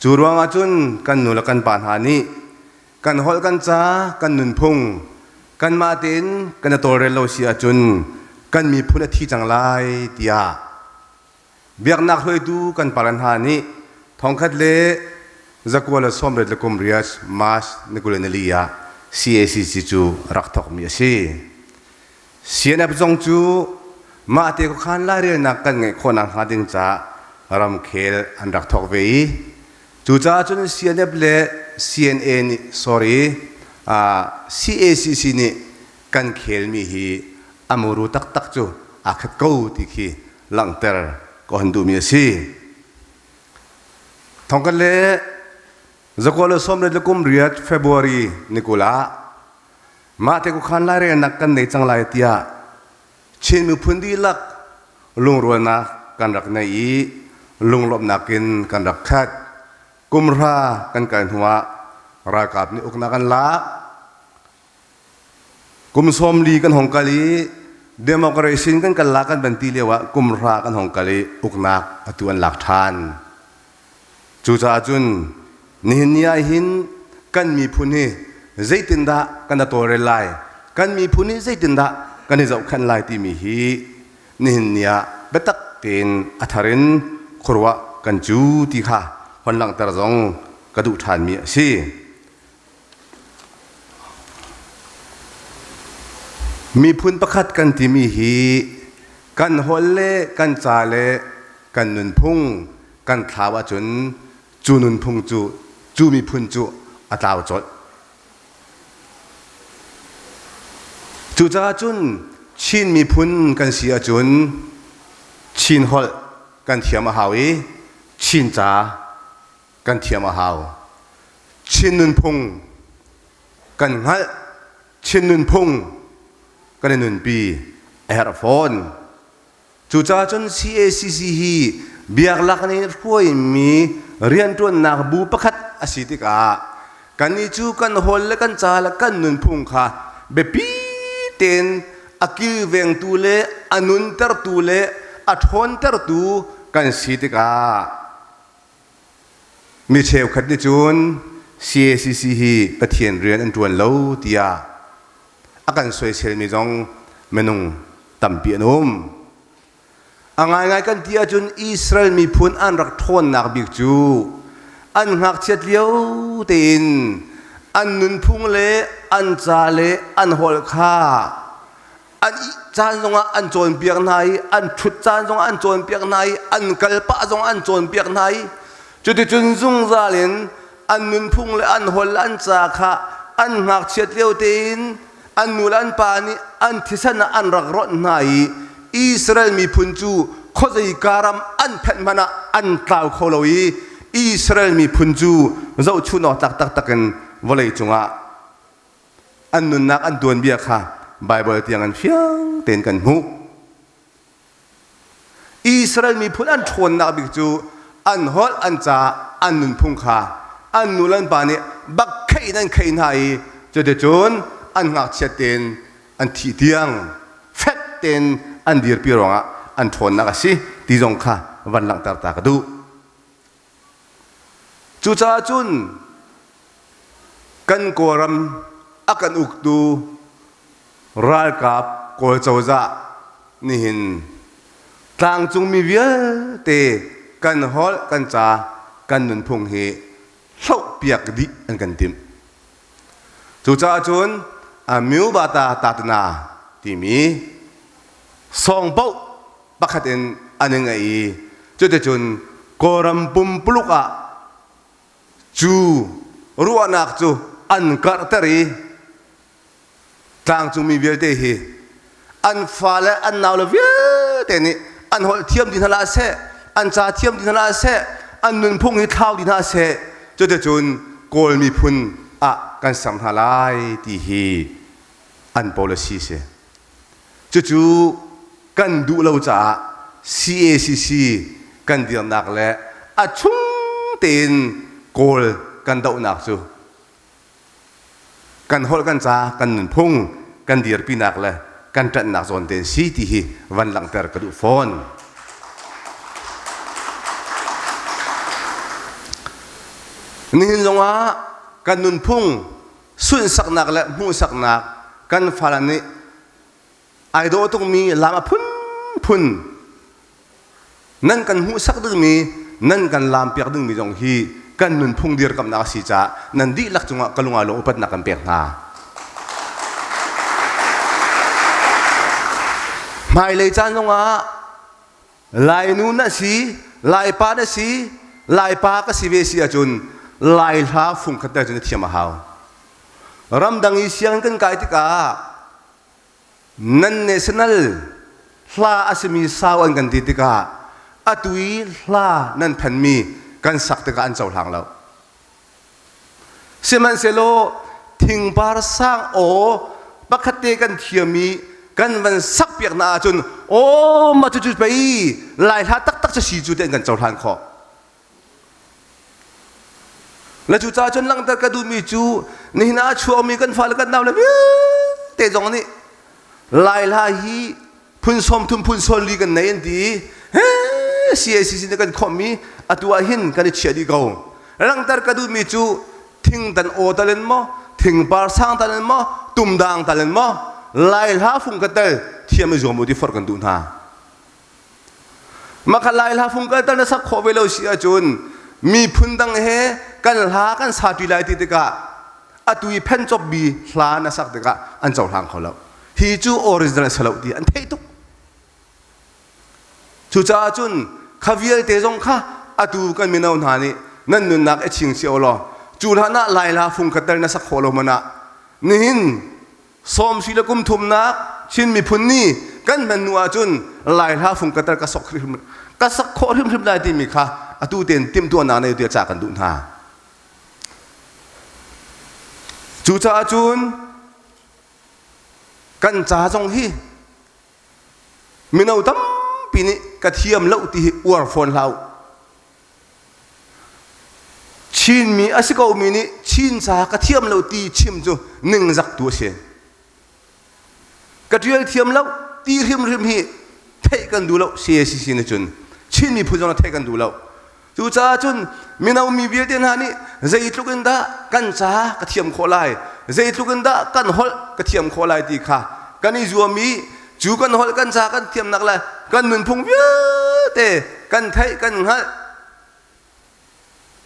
cu ruangah cun kan nu le kan pa hna nih kan holh kan ca kan nunphung kanmah tein kan i tawlrel lo si ahcun kan miphun a thi cang lai tiah biaknak hruaitu kan pale hna nih thongkhat le zakua le sawmriat le kum riat March ni 24 ah CACC cu rak thawkmi a si. CNF zong cu mah te khuakhan lairelnak kan ngeih khawhnak hnga ding caah ramkhel an rak thawk ve i cucaah cun CNF le CNA nih sorry CACC nih kan khelmi hi a muru taktak cu aa khat ko ti khi langhter ka hon duhmi a si. Thongkhat le zakua le sawmriat le kum riat February ni 20 ah mah te khuakhan lairelnak kan nei cang lai tiah Chin miphun dihlak lungrualnak kan rak nei i lunglawmhnak in kan rak khat. Kumhra kan kal hnuah ralkap nih uknak an lak. Kum 40 kan hong kal i democracy kan kal la kan van ti lio ah kum hra kan hong kal i uknak atu an lak ṭhan. Cucaah cun nihin ni ah hin kan miphun hi zeitindah kan tawlrel lai, kan miphun hi zeitindah kan i zohkhenh lai timi hi nihin ni ah biatak tein a thar in khuaruah kan cu ti kha hon langhter zong ka duh ṭhanmi a si. Miphun pakhat kan timi hi kan holh le kan ca le kan nunphung kan thlau ahcun cu nunphung cu cu miphun cu a tlau colh. Cucaah cun Chin miphun kan si ahcun Chin holh kan thiam a hau i Chin ca kan thiam a hau. Chin nunphung kan hngalh, Chin nunphung kan i nunpi a herh fawn. Cucaah cun CACC hi biaklak nih hruaimi rianṭuannak bu pakhat a si tikah kannih cu kan hawl le kan ca le kan nunphung kha biapi tein a kilvengtu le a nuntertu le a ṭhawntertu kan si tikah Mi cheukhat nih cun CACC hi Pathian rian an ṭuan lo tiah a kan soiselmi zong minung tampi an um. A ngaingai kan ti ahcun Israel miphun an rak ṭhawnnak bik cu an ngakchiat lio tein an nunphung le an ca le an holh kha an ih caan zongah an cawnpiak hna i an ṭhut caan zongah an cawnpiak hna i an kal pah zongah an cawnpiak hna i cuticun zungzal in an nunphung le an holh le an ca kha an ngakchiat lio tein An nu le an pa nih an thisen ah an rak ronh hna i Israel miphun cu khuazeika ram an phenh hmanh ah an tlau kho lo i Israel miphun cu zohchunh awk tlak taktak in vawlei cungah an nunnak an tuanbia kha Baibal tiang an fiang tein kan hmuh. Israel miphun an ṭhawnnak bik cu an holh, an ca, an nunphung kha an nu le an pa nih bak kheih in an kheih hna i cuticun an ngakchiat tein an thih tiang fek tein an dirpi ruangah an ṭhawnnak a si ti zong kha van langhter ta ka duh. Cucaah cun kan Kawlram a kan uktu ralkap Kawl cozah nihin tlangcungmi vialte kan holh kan ca kan nunphung hi hlohpiak dih an kan timh. Cucaah cun Amyubata Tatana timi sawngpoh pakhat in an i ngeih i cuticun Kawlram pumpuluk ah cu ruahnak cu an karhter i tlangcungmi vialte hi an fale an naule vialte nih an holh thiam dih hna hlah seh, an ca thiam dih hna hlah seh, an nunphung hi thlau dih hna seh, cuticun Kawl miphun ah kan ser hna lai ti hi an policy si. Cucu kan duh lo caah CACC kan dirnak le a chung tein Kawl kan dohnak cu kan holh kan ca kan nunphung kan dirpinak le kan ṭanhnak zawn te si ti hi van langhter ka duh fawn. Nihin zongah kan nunphung sunhsaknak le hmuhsaknak kan fale nih ai dawh tukmi lam a phunphun nan kan hmuhsak dingmi nan kan laampiak dingmi zong hi kan nunphung dirkamnak a si caah nan dihlak cungah ka lung aa lawm upatnak kan pek hna. Hmailei caan zongah Lainu na si, Laipa na si, Laipa ka si ve si ahcun Lai hla fungkhat te cun na thiam a hau. Ramdang i sianginn kan kai tikah nan national hla a simi sau an kan ti tikah atu i hla nan phanmi kan sak tikah an cohlang lo. Sihmanhsehlaw thingpar sang aw pakhat te kan thiam i kan van sak piak na ahcun aw mah cucu pei lai hla taktak cu si cu ti an kan cohlan khawh. Le cucaah cun langhter ka duhmi cu nihin ah a chuakmi kan fale kan naule vialte zong nih Lai hla hi phun 30 phun 40 kan nei an ti i he CACC nih kan khawmhmi atu ah hin kan i chiah dih ko. Langhter ka duhmi cu thingtan aw tal in maw thingpar sang tal in maw tumdang tal in maw Lai hla fung ka tel thiam i zuam u ti forh kan duh hna. Maka Lai hla fung kal tal na sak khawh ve lo si ahcun miphun dang he kan hla kan sa ṭi lai ti tikah atu i phen cop bi hla na sak tikah an cohlang kho lo. Hi cu original a si lo ti an theih tuk. Cucaah cun kha vialte zong kha atu kan mino hna nih nan nunnak i ching cio law cu hlan ah Lai hla fung khat tal na sak khawh lo man ah nihin Sawm si le kum thumnak Chin miphun ni kan hman hnu ahcun Lai hla fung ka tar ka sok hrim ka sak khawh hrimhrim lai timi kha atu tein timhtuahnak nei tiah ca kan duh hna. Cucaah cun kan ca zong hi mino tampi nih ka thiam lo ti hi uar fawn hlah u. Chinmi a si komi nih Chin ca ka thiam lo ti chim cu ningzak tu a si. Ka ṭial thiam lo ti hrimhrim hi theih kan duh lo CACC nih cun Chin miphun zong theih kan duh lo. Cucaah cun mino mi vialte hna nih zeitluk in dah kan ca ka thiam khawh lai, zeitluk in dah kan holh ka thiam khawh lai ti kha kan i zuam i cu kan holh kan ca kan thiamnak le kan nunphung vialte kan theih kan hngalh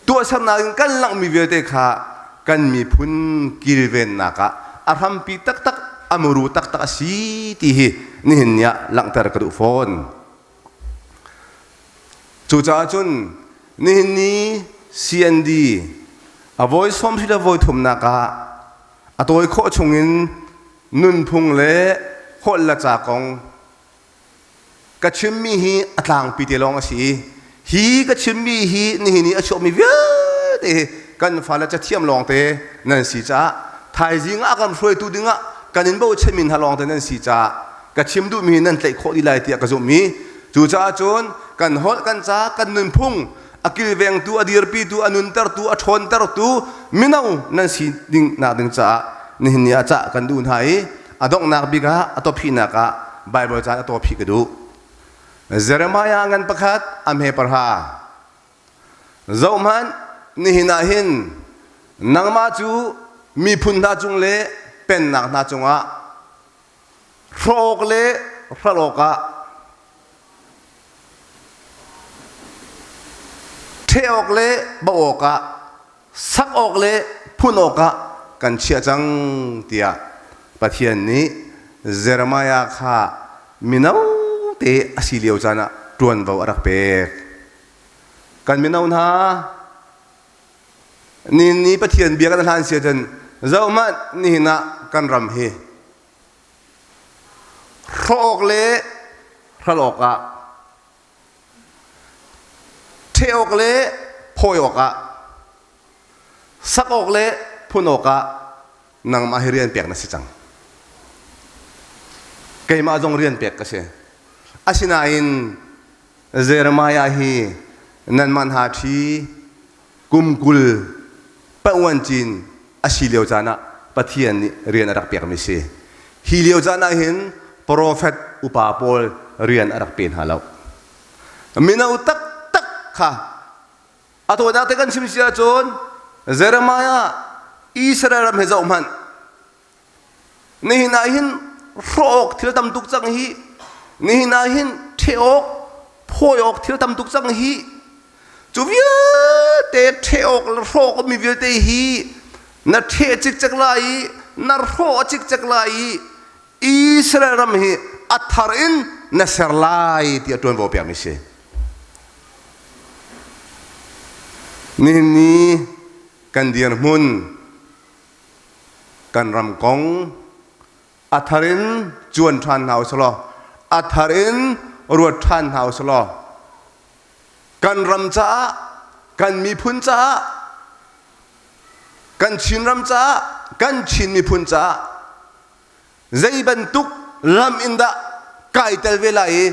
tuahsernak in kan langhmi vialte kha kan miphun kilvennak ah a hrampi taktak a muru taktak a si ti hi nihin ni ah langhter ka duh fawn. Cucaah cun nihin ni CND a voi 23 nak ah a tawi khawh chungin. nunphung le holh le ca kong ka chimmi hi a tlangpi te lawng a si i hi ka chimmi hi nihin i a chuakmi vialte hi kan fale cathiam lawngte nan si caah thaizing ah kan hruaitu dingah kan in bochanmi hna lawngte nan si caah ka chim duhmi hi nan tlaih khawh dih lai tiah ka zumh i cucaah cun kan holh kan ca kan nunphung a kilvengtu a dirpitu a nuntertu a ṭhawntertu mino nan si ding nak ding caah nihin ni ah cah kan duh hna i a donghnak bik ah a tawphinak ah Bible caan a tawphi ka duh. Jeremiah ngan pakhat a hme parha. Zohhmanh nihin ah hin nangmah cu miphun hna cung le pennak hna cungah hrawk le hral awkah ṭheh awk le bauh awkah sak awk le phun awkah kan chiah cang tiah Pathian nih Jeremiah kha mino te a si lio caan ah ṭuanvo a rak pek. Kan mino hna ni ni Pathian bia kan hlan si ahcun zohhmanh nihin ah kan ram hi hrawh awk le hral awkah ṭheh awk le phawi awkah sak awk le phun awkah nangmah hi rian pek na si cang. Keimah zong rian pek ka si. Asinain Jeremiah hi nanmah hna ṭhi kum 20 pa'uan cin a si lio caan ah Pathian nih rian a rak pekmi si. Hi lio caan ah hin profet upa pawl rian a rak pe hna lo. Mino taktak kha a tawinak te kan chim si ahcun Jeremiah Israel ram hi zoh hmanh. Nihin ah hin hrawh awk thil tam tuk cang hi. Nihin ah hin ṭheh awk, phawi awk thil tam tuk cang hi. Cu vialte ṭheh awk le hrawh awk mi vialte hi na ṭheh cikcek lai i na hrawh cikcek lai i Israel ram hi a thar in na ser lai tiah ṭuanvo pekmi si. Nihin ni kan dirhmun kan ram kong a thar in cuan ṭhan hna usih law a thar in ruat ṭhan hna usih law kan ram caah kan miphun caah kan Chinram caah kan Chin miphun caah zei bantuk lam in dah kai tel ve lai i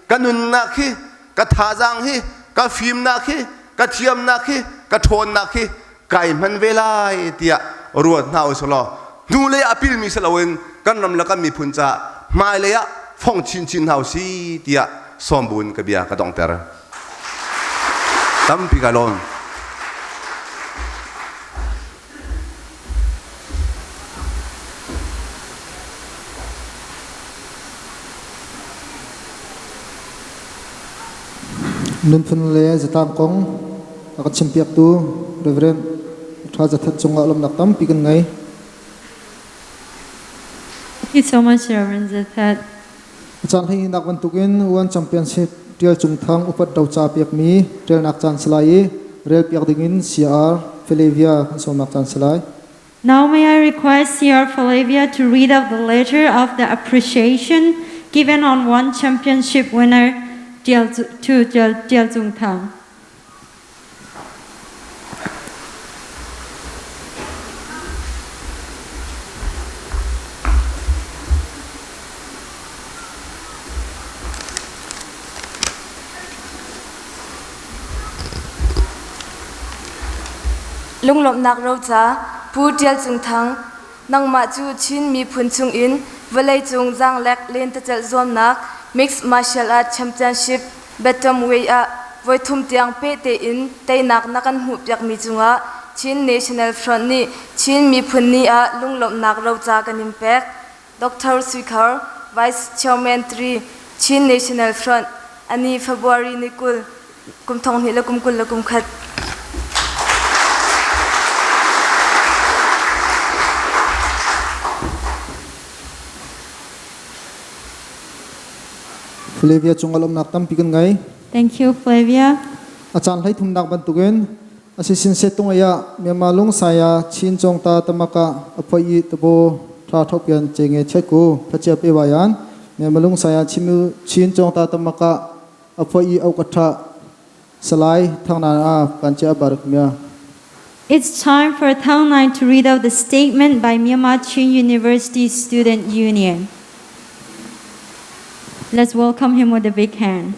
ka nunnak hi ka thazaang hi ka fimnak hi ka thiamnak hi ka ṭhawnnak hi kai hman ve lai tiah ruat hna usih law hnulei ah pilmi si loin kan ram le kan miphun caah hmailei ah fong chinchin hna usih tiah sawm buin ka bia ka donghter. Tampi ka lawm.
Nunphun le zatlang kong a ka chimpiaktu Reverend Tha Zathat cungah lawmhnak tampi kan ngei.
Thank you so much, Reverend Zathat.
Caan hlei nak bantukin One Championship Tial Cung Thang upat roca piakmi relnak caan si lai i rel piak dingin CR Flavia kan sawmnak caan si lai.
Now may I request CR Flavia to read out the letter of the appreciation given on one championship winner to Tial Cung Thang.
Lunglawmhnak roca Pu Ṭial Cung Thang, nangmah cu Chin miphun chungin vawleicung zaanglek lentecelh zuamnak Mixed Martial Arts Championship Bantamweight ah voithum tiang peh tein teinak na kan hmuhpiakmi cungah Chin National Front nih Chin Miphun Ni ah lunglawmhnak roca kan in pek. Dr. Sui Khar, Vice Chairman 3, Chin National Front, ani February ni 20, kum 2021.
Flavia cungah lawmhnak tampi kan ngei.
Thank you, Flavia.
A caan hlei thumnak bantukin asisin setung aya Myanmar lungsaya Chin Chongta tamaka aphoi i tabo tha thok pian che nge chet ku phachia pe wayan me malung saya chimu chin chong ta tamaka aphoi i au katha salai thangna a kancha barak mya.
It's time for Thang Nine to read out the statement by Myanmar Chin University Student Union. Let's welcome him with a big hand.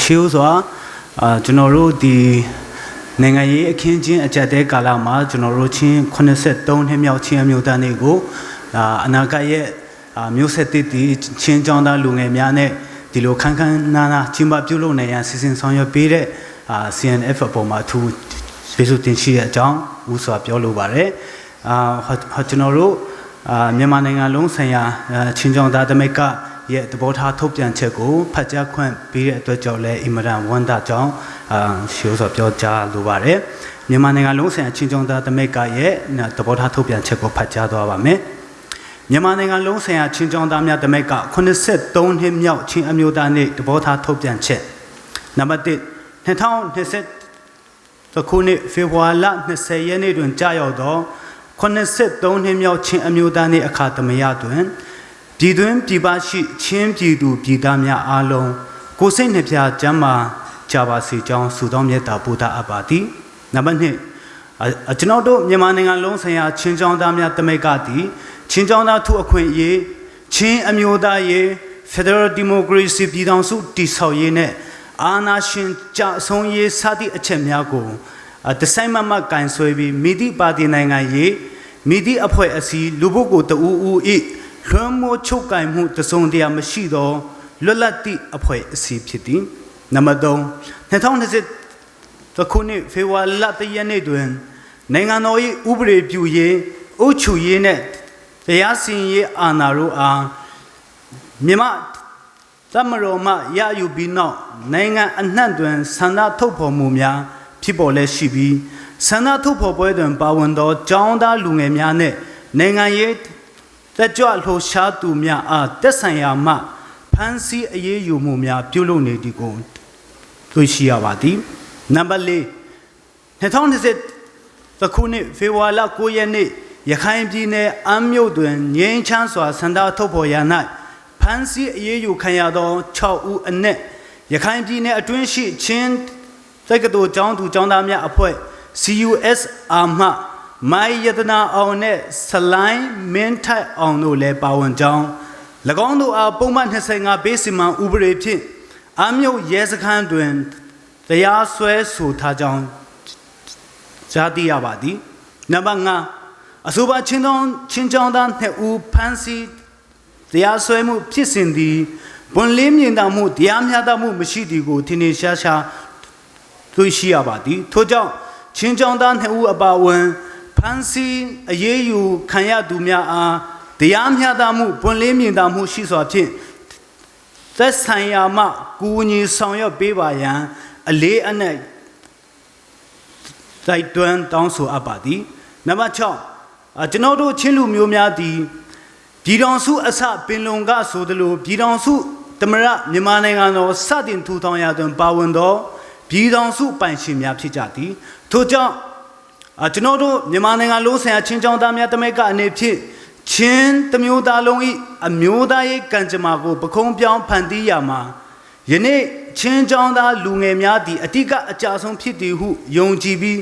ရှေးဥစွာအာကျွန်တော်တို့ဒီနိုင်ငံရေးအခင်းချင်းအကြက်တဲကာလမှာကျွန်တော်တို့ချင်း83နှစ်မြောက်ချင်းအမျိုးသားနေ့ကိုအာအနာဂတ်ရဲ့အာမျိုးဆက်သစ်တီချင်းចောင်းသားလူငယ်များနဲ့ဒီလိုခန်းခန်းနာနာချင်းပပြုလုပ်နေရန်စီစဉ်ဆောင်ရွက်ပေးတဲ့အာ CNF အပေါ်မှာအထူးကျေးဇူးတင်ရှိတဲ့အကြောင်းဦးစွာပြောလိုပါတယ်အာဟောကျွန်တော်တို့အာမြန်မာနိုင်ငံလုံးဆိုင်ရာချင်းចောင်းသားတမိတ်ကရဲ့သဘောထားထုတ်ပြန်ချက်ကိုဖတ်ကြားခွင့်ပေးတဲ့အတွက်ကြောင့်လည်းအင်မတန်ဝမ်းသာကြောင်းအာရှေးဆိုပြောကြားလိုပါတယ်မြန်မာနိုင်ငံလုံးဆိုင်ရာချင်းចောင်းသားတမိတ်ကရဲ့သဘောထားထုတ်ပြန်ချက်ကိုဖတ်ကြားသွားပါမယ်မြန်မာနိုင်ငံလုံးဆိုင်ရာချင်းចောင်းသားများတမိတ်က83နှစ်မြောက်ချင်းအမျိုးသားနေ့သဘောထားထုတ်ပြန်ချက်နံပါတ်1 2020ခုနှစ်ဖေဖော်ဝါရီလ20ရက်နေ့တွင်ကြာရောက်သော83နှစ်မြောက်ချင်းအမျိုးသားနေ့အခါသမယတွင်ပြည်တွင်ပြည်ပရှိချင်းပြည်သူပြည်သားများအားလုံးကိုစိတ်နှပြကျမ်းမာကြပါစေကြောင်းဆုတောင်းမြတ်တာပို့တာအပ်ပါသည်နံပါတ်2ကျွန်တော်တို့မြန်မာနိုင်ငံလုံးဆိုင်ရာချင်းချောင်းသားများတမိတ်ကသည်ချင်းချောင်းသားထုအခွင့်အရေးချင်းအမျိုးသားရေး Federal Democracy ပြည်ထောင်စုတည်ဆောက်ရေးနဲ့အာဏာရှင်ကြဆုံးရေးစသည့်အချက်များကိုတဆိုင်မမကန်ဆွဲပြီးမိသည့်ပါတီနိုင်ငံရေးမိသည့်အဖွဲ့အစည်းလူပုဂ္ဂိုလ်တဦးဦး၏လွှမ်းမိုးချုပ်ကင်မှုတစုံတရာမရှိသောလွတ်လပ်သည့်အဖွဲ့အစည်းဖြစ်သည်နံပါတ်3 2020ခုနှစ်ဖေဖော်ဝါရီလ1ရက်နေ့တွင်နိုင်ငံတော်၏ဥပဒေပြုရေးအုပ်ချုပ်ရေးနှင့်တရားစီရင်ရေးအာဏာတို့အားမြန်မာသမတော်မှရယူပြီးနောက်နိုင်ငံအနှံ့တွင်ဆန္ဒထုတ်ဖော်မှုများဖြစ်ပေါ်လဲရှိပြီးဆန္ဒထုတ်ဖော်ပွဲတွင်ပါဝင်သောចောင်းသားလူငယ်များနှင့်နိုင်ငံရေးတက်ကြွလှုပ်ရှားသူများအားတက်ဆိုင်ရာမှဖမ်းဆီးအရေးယူမှုများပြုလုပ်နေသည်ကိုတွေ့ရှိရပါသည်နံပါတ်4 2020ခုနှစ်ဖေဖော်ဝါရီလ9ရက်နေ့ရခိုင်ပြည်နယ်အမ်းမြို့တွင်ငြိမ်းချမ်းစွာဆန္ဒထုတ်ဖော်ရာ၌ဖမ်းဆီးအရေးယူခံရသော6ဦးအနက်ရခိုင်ပြည်နယ်အတွင်းရှိချင်းတက္ကသိုလ်ကျောင်းသူကျောင်းသားများအဖွဲ့ CUSR မှမိုင်ယတနာအောင်နှင့်ဆလိုင်းမင်းထိုက်အောင်တို့လည်းပါဝင်ကြောင်း၎င်းတို့အားပုံမှန်25ဘေးစီမံဥပဒေဖြင့်အမြုပ်ရဲစခန်းတွင်တရားစွဲဆိုထားကြောင်းကြားသိရပါသည်နံပါတ်5အဆိုပါချင်းတောင်းချင်းချောင်းသားနှစ်ဦးဖမ်းဆီးတရားစွဲမှုဖြစ်စဉ်သည်ပွန်လင်းမြင်သာမှုတရားမျှတမှုမရှိသည်ကိုထင်ထင်ရှားရှားတွေ့ရှိရပါသည်ထို့ကြောင့်ချင်းချောင်းသားနှစ်ဦးအပါအဝင်ဖမ်းဆီးအရေးယူခံရသူများအားတရားမျှတမှုပွင့်လင်းမြင်သာမှုရှိစွာဖြင့်သက်ဆိုင်ရာမှကူညီဆောင်ရွက်ပေးပါရန်အလေးအနက်တိုက်တွန်းတောင်းဆိုအပ်ပါသည်နံပါတ်6ကျွန်တော်တို့ချင်းလူမျိုးများသည်ပြည်တော်စုအစပင်လုံကဆိုသလိုပြည်တော်စုသမရမြန်မာနိုင်ငံတော်စတင်ထူထောင်ရာတွင်ပါဝင်သောပြည်တော်စုပိုင်ရှင်များဖြစ်ကြသည်ထို့ကြောင့်ကျွန်တော်တို့မြန်မာနိုင်ငံလုံးဆိုင်ရာချင်းချောင်းသားများတမိတ်ကအနေဖြင့်ချင်းတမျိုးသားလုံး၏အမျိုးသားရေးကံကြမ္မာကိုပခုံးပြောင်းဖန်တီးရာမှာယနေ့ချင်းချောင်းသားလူငယ်များသည်အတိကအကြဆုံးဖြစ်သည်ဟုယုံကြည်ပြီး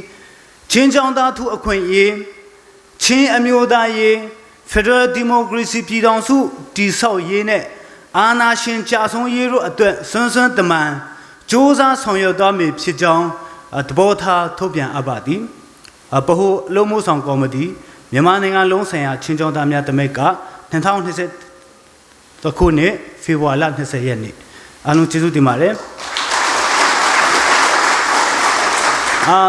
ချင်းချောင်းသားထုအခွင့်အရေးချင်းအမျိုးသားရေး Federal Democracy ပြည်ထောင်စုတည်ဆောက်ရေးနဲ့အာဏာရှင်ကြာဆုံးရေးတို့အတွက်စွန်းစွန်းတမန်စ조사ဆောင်ရွက်သွားမည်ဖြစ်ကြောင်းသဘောထားထုတ်ပြန်အပ်ပါသည်ပဟုအလုံးမှုဆောင်ကော်မတီမြန်မာနိုင်ငံလုံးဆိုင်ရာချင်းချောင်းသားများတမိတ်က2020ခုနှစ်ဖေဖော်ဝါရီလ20ရက်နေ့အားလုံးကျေးဇူးတင်ပါတယ်။ အာ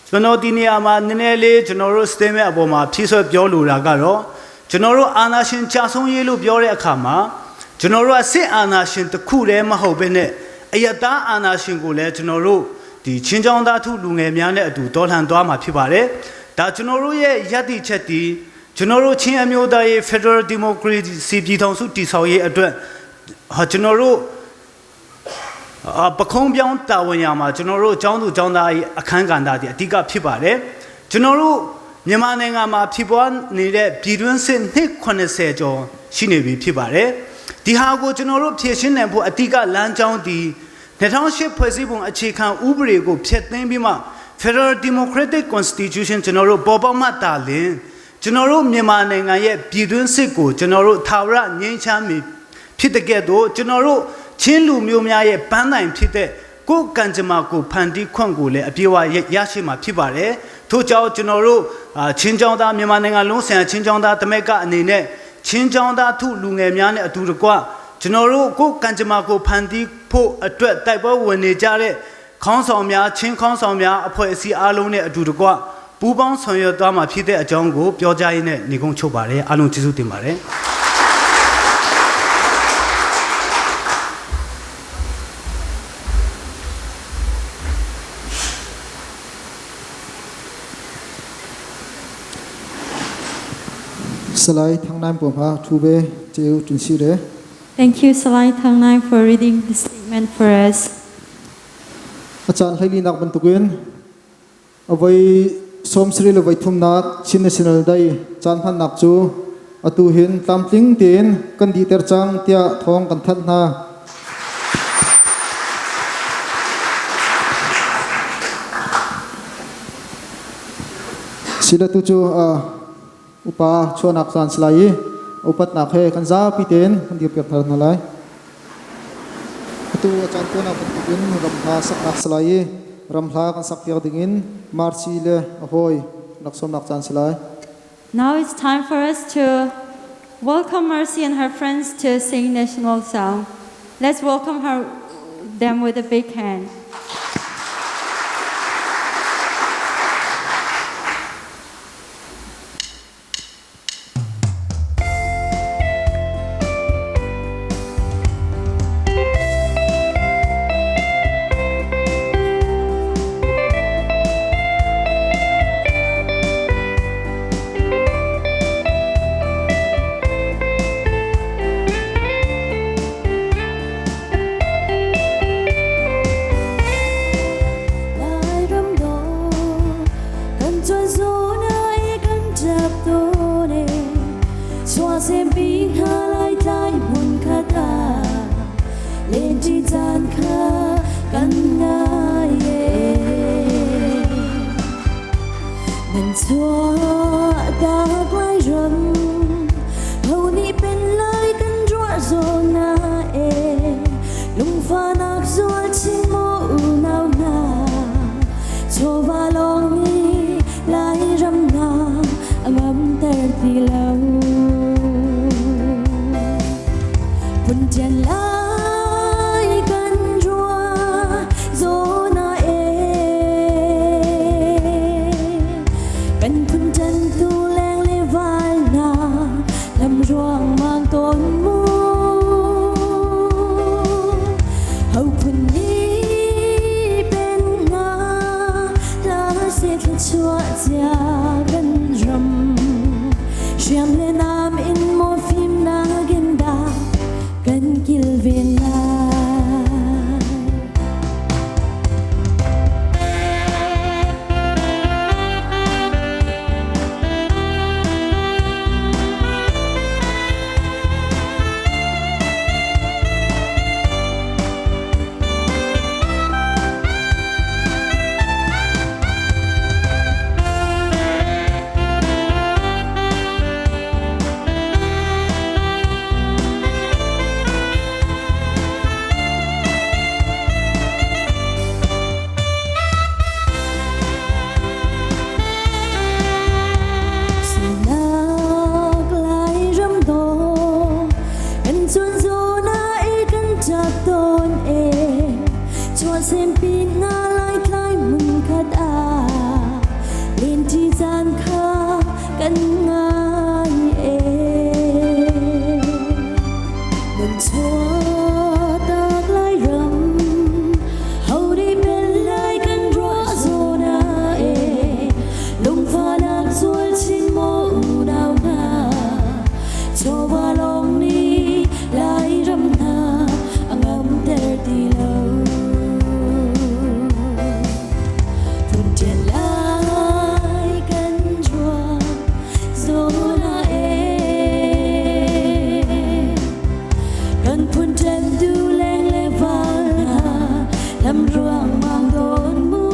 ကျွန်တော်ဒီနေရာမှာနည်းနည်းလေးကျွန်တော်တို့ statement အပေါ်မှာဖြည့်ဆွဲပြောလိုတာကတော့ကျွန်တော်တို့အာဏာရှင်ကြာဆုံးရေးလို့ပြောတဲ့အခါမှာကျွန်တော်တို့ကစစ်အာဏာရှင်တစ်ခုတည်းမဟုတ်ဘဲနဲ့အယတားအာဏာရှင်ကိုလည်းကျွန်တော်တို့ဒီချင်းချောင်းသားထုလူငယ်များနဲ့အတူတော်လှန်သွားမှာဖြစ်ပါတယ်။ဒါကျွန်တော်တို့ရဲ့ယက်တိချက်တီကျွန်တော်တို့ချင်းအမျိုးသားရေး Federal Democracy ပြည်ထောင်စုတည်ဆောက်ရေးအတွက်ဟာကျွန်တော်တို့ အာပခုံးပြောင်းတာဝန်ရမှာကျွန်တော်တို့အကြောင်းသူအကြောင်းသားရဲ့အခန်းကဏ္ဍတွေအဓိကဖြစ်ပါတယ်ကျွန်တော်တို့မြန်မာနိုင်ငံမှာဖြစ်ပွားနေတဲ့ပြည်တွင်းစစ်နှစ်80ကျော်ရှိနေပြီဖြစ်ပါတယ်ဒီဟာကိုကျွန်တော်တို့ဖြည့်ရှင်းနိုင်ဖို့အဓိကလမ်းကြောင်းဒီ2008ဖွဲ့စည်းပုံအခြေခံဥပဒေကိုဖျက်သိမ်းပြီးမှ Federal Democratic Constitution ကျွန်တော်တို့ပေါ်ပေါက်မှတာလင်ကျွန်တော်တို့မြန်မာနိုင်ငံရဲ့ပြည်တွင်းစစ်ကိုကျွန်တော်တို့ထာဝရငြိမ်းချမ်းမီဖြစ်တဲ့ကဲ့သို့ကျွန်တော်တို့ချင်းလူမျိုးများရဲ့ပန်းတိုင်ဖြစ်တဲ့ကိုယ်ကံကြမ္မာကိုဖန်တီးခွင့်ကိုလည်းအပြည့်အဝရရှိမှာဖြစ်ပါတယ်ထို့ကြောင့်ကျွန်တော်တို့ချင်းချောင်းသားမြန်မာနိုင်ငံလုံးဆိုင်ရာချင်းချောင်းသားတမက်ကအနေနဲ့ချင်းချောင်းသားထုလူငယ်များနဲ့အတူတကွကျွန်တော်တို့ကိုယ်ကံကြမ္မာကိုဖန်တီးဖို့အတွက်တိုက်ပွဲဝင်နေကြတဲ့ခေါင်းဆောင်များချင်းခေါင်းဆောင်များအဖွဲ့အစည်းအားလုံးနဲ့အတူတကွပူးပေါင်းဆောင်ရွက်သွားမှာဖြစ်တဲ့အကြောင်းကိုပြောကြားရင်းနဲ့ညီကုန်းချုပ်ပါတယ်အားလုံးကျေးဇူးတင်ပါတယ်
Salai Thang Naim Pum Ha Thu Be Cheu Tun Si Re.
Thank you, Salai Thang Naim, for reading the statement for us.
A caan hlei nak bantukin avoi som sri le voi thum nak Chin National Day caan hman nak cu atu hin tlamtling tein kan di ter cang tiah thawng kan thanh hna. Sila tu cu upa chuanak caan silai i upatnak he kan zapi tein kan dir piak thar hna lai. Atu a caan tuan bantukin ramhla saknak silai i ramhla kan sak piak dingin Marci le a hawi rak sawmnak caan silai.
Now it's time for us to welcome Mercy and her friends to sing national song. Let's welcome her, them with a big hand.
Lai ram do kan chuan zo nai kan tap to ne xóa xem bi ha lai tlai mun kha ta len chi chan kha kan ngai ye nan chua ta lai ram hau ni pen lai kan ruwa zo na e lung fa nak zual chin mo u nau na cho va long ni lai ram na angam ter ti lo phun chen lai kan rua zo na e kan phun chen tu leng le vai na lam ruang mang tôn mu hau phun ni pen na la se thla chua chia kan ram siam le nam in mo phim na gen da kan kil ven lai. Lenṭi caan kha kan ngai ee. Nan chuahtak lai ram, ho nih pen lai kan ruah zawn ah ee. Lungfahnak zual chin maw unau hna, chawva lawng nih Lairam hna a ngamter ti lo. Phunṭian lai kan ruah zawn ah ee. Kan phun ṭentu leng le val hna lam ruangmang tawn mu.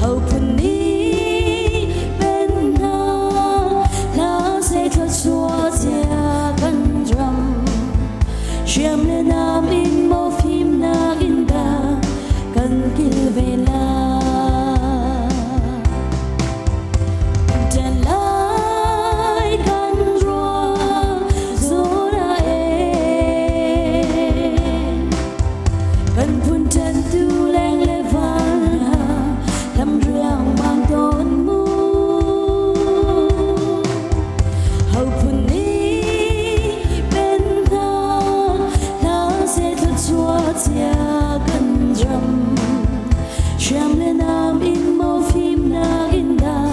Ho phun nih pen hna hla seh thluachuah cia kan ram. Hriam le nam in maw fimnak in dah kan kilven lai. Ṭan lai kan ruah zawn ah ee. Kan phun ṭantu leng le val hna lam riangmang tawn mu. Ho phun nih pen hna hla seh thluachuah cia kan ram. Hriam le nam in maw fimnak in dah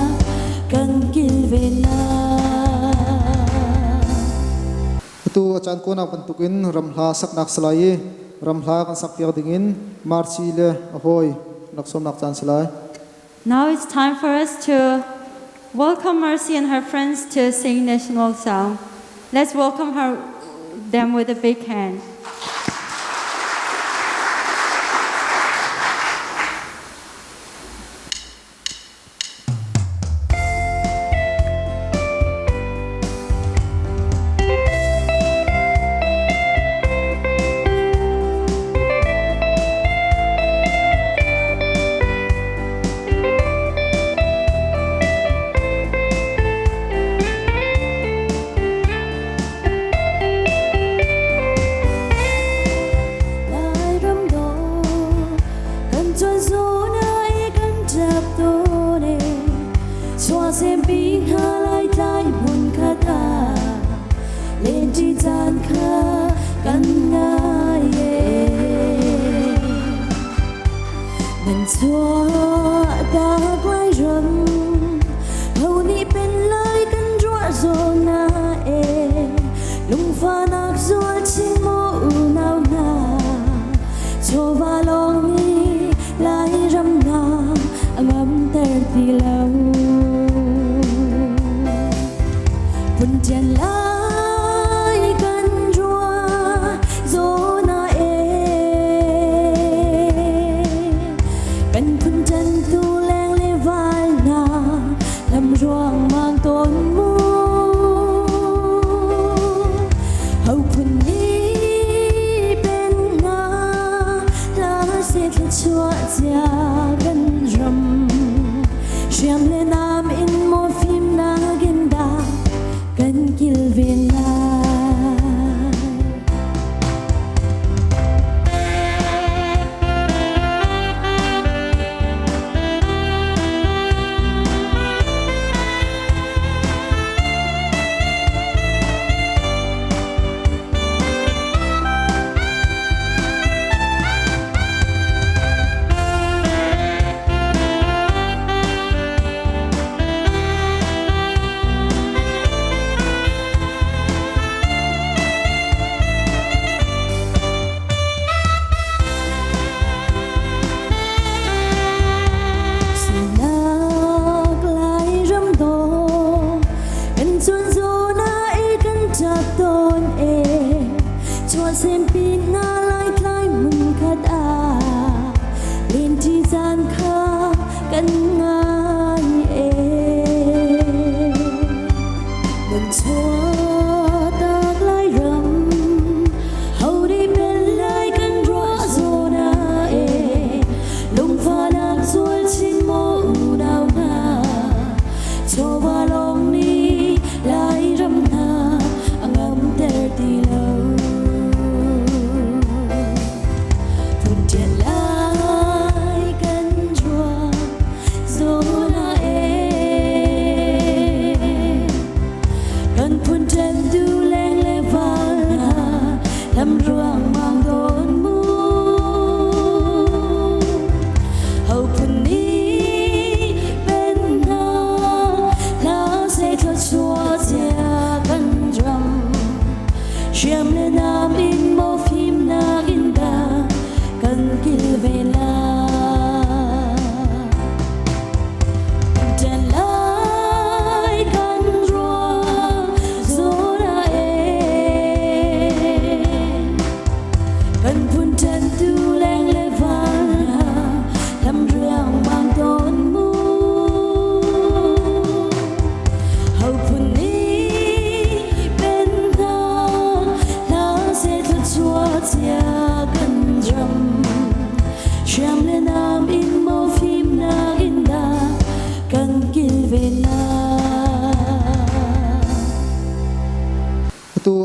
kan kilven lai.
Atu a caan kuanak bantukin ramhla saknak salai i ramhla kan sakpiak dingin Marci le a hawi rak sawmnak caan si lai.
Now it's time for us to welcome Mercy and her friends to sing national song. Let's welcome her, them with a big hand.
Lairam dawh kan cuan zawn ah i kan ṭap tawn ee. Chuahsempi hna Laitlai hmunkhat ah lenṭi caan kha kan ngai ee. Nan chuahtak Lairam, ho nih pen lai kan ruah zawn ah ee. Lungfahnak zual chin maw unau hna, chawva lawng nih Lairam hna a ngamter ti lo. Phunṭian lai kan ruah zawn ah ee. Kan phun ṭantu leng le val hna lam ruangmang tawn mu. Ho phun nih pen hna hla seh thluachuah cia kan ram. Hriam le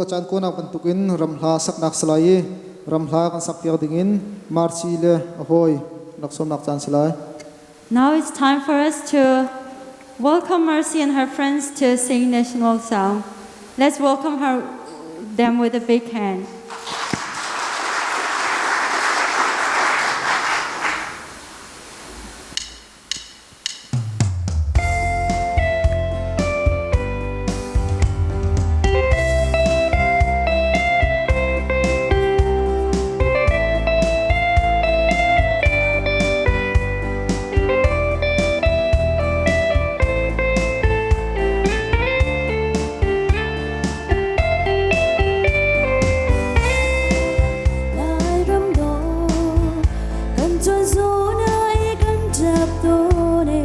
caan kawnak bantukin ramhla saknak salai i ramhla kan sak piak dingin Marci le a hawi rak sawmnak caan salai.
Now it's time for us to welcome Mercy and her friends to sing national song. Let's welcome her, them with a big hand.
Lairam dawh kan cuan zawn ai kan ṭap tawn e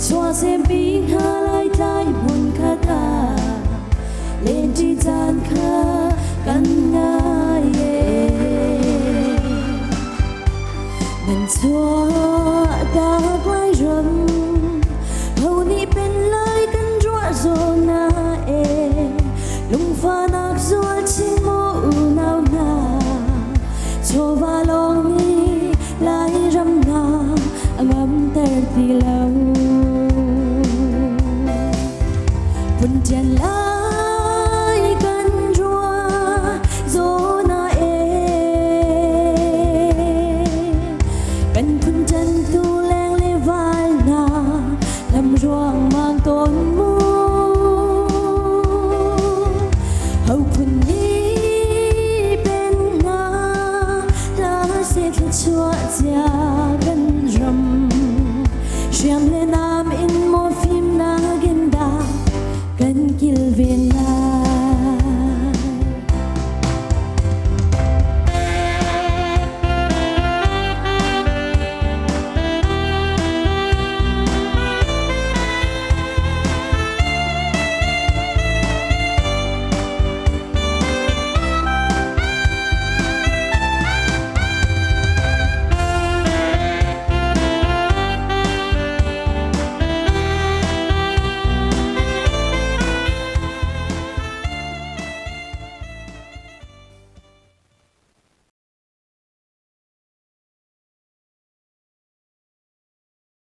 chuahsempi hna Laitlai hmun khat ah lenṭi caan kha kan ngai e nan chuah tak Lairam ho nih pen lai kan ruah zawn na e lungfahnak zual chin maw unau hna chawva lawng nih Lairam hna a ngamter ti lo Phun lai kan ruah zawn ah e kan phun ṭan tu leng le val hna lam ruangmang tawn mu ho phun nih pen hna hla se thluachuah cia kan ram hriam le nam in maw fimnak in dah kan kilven.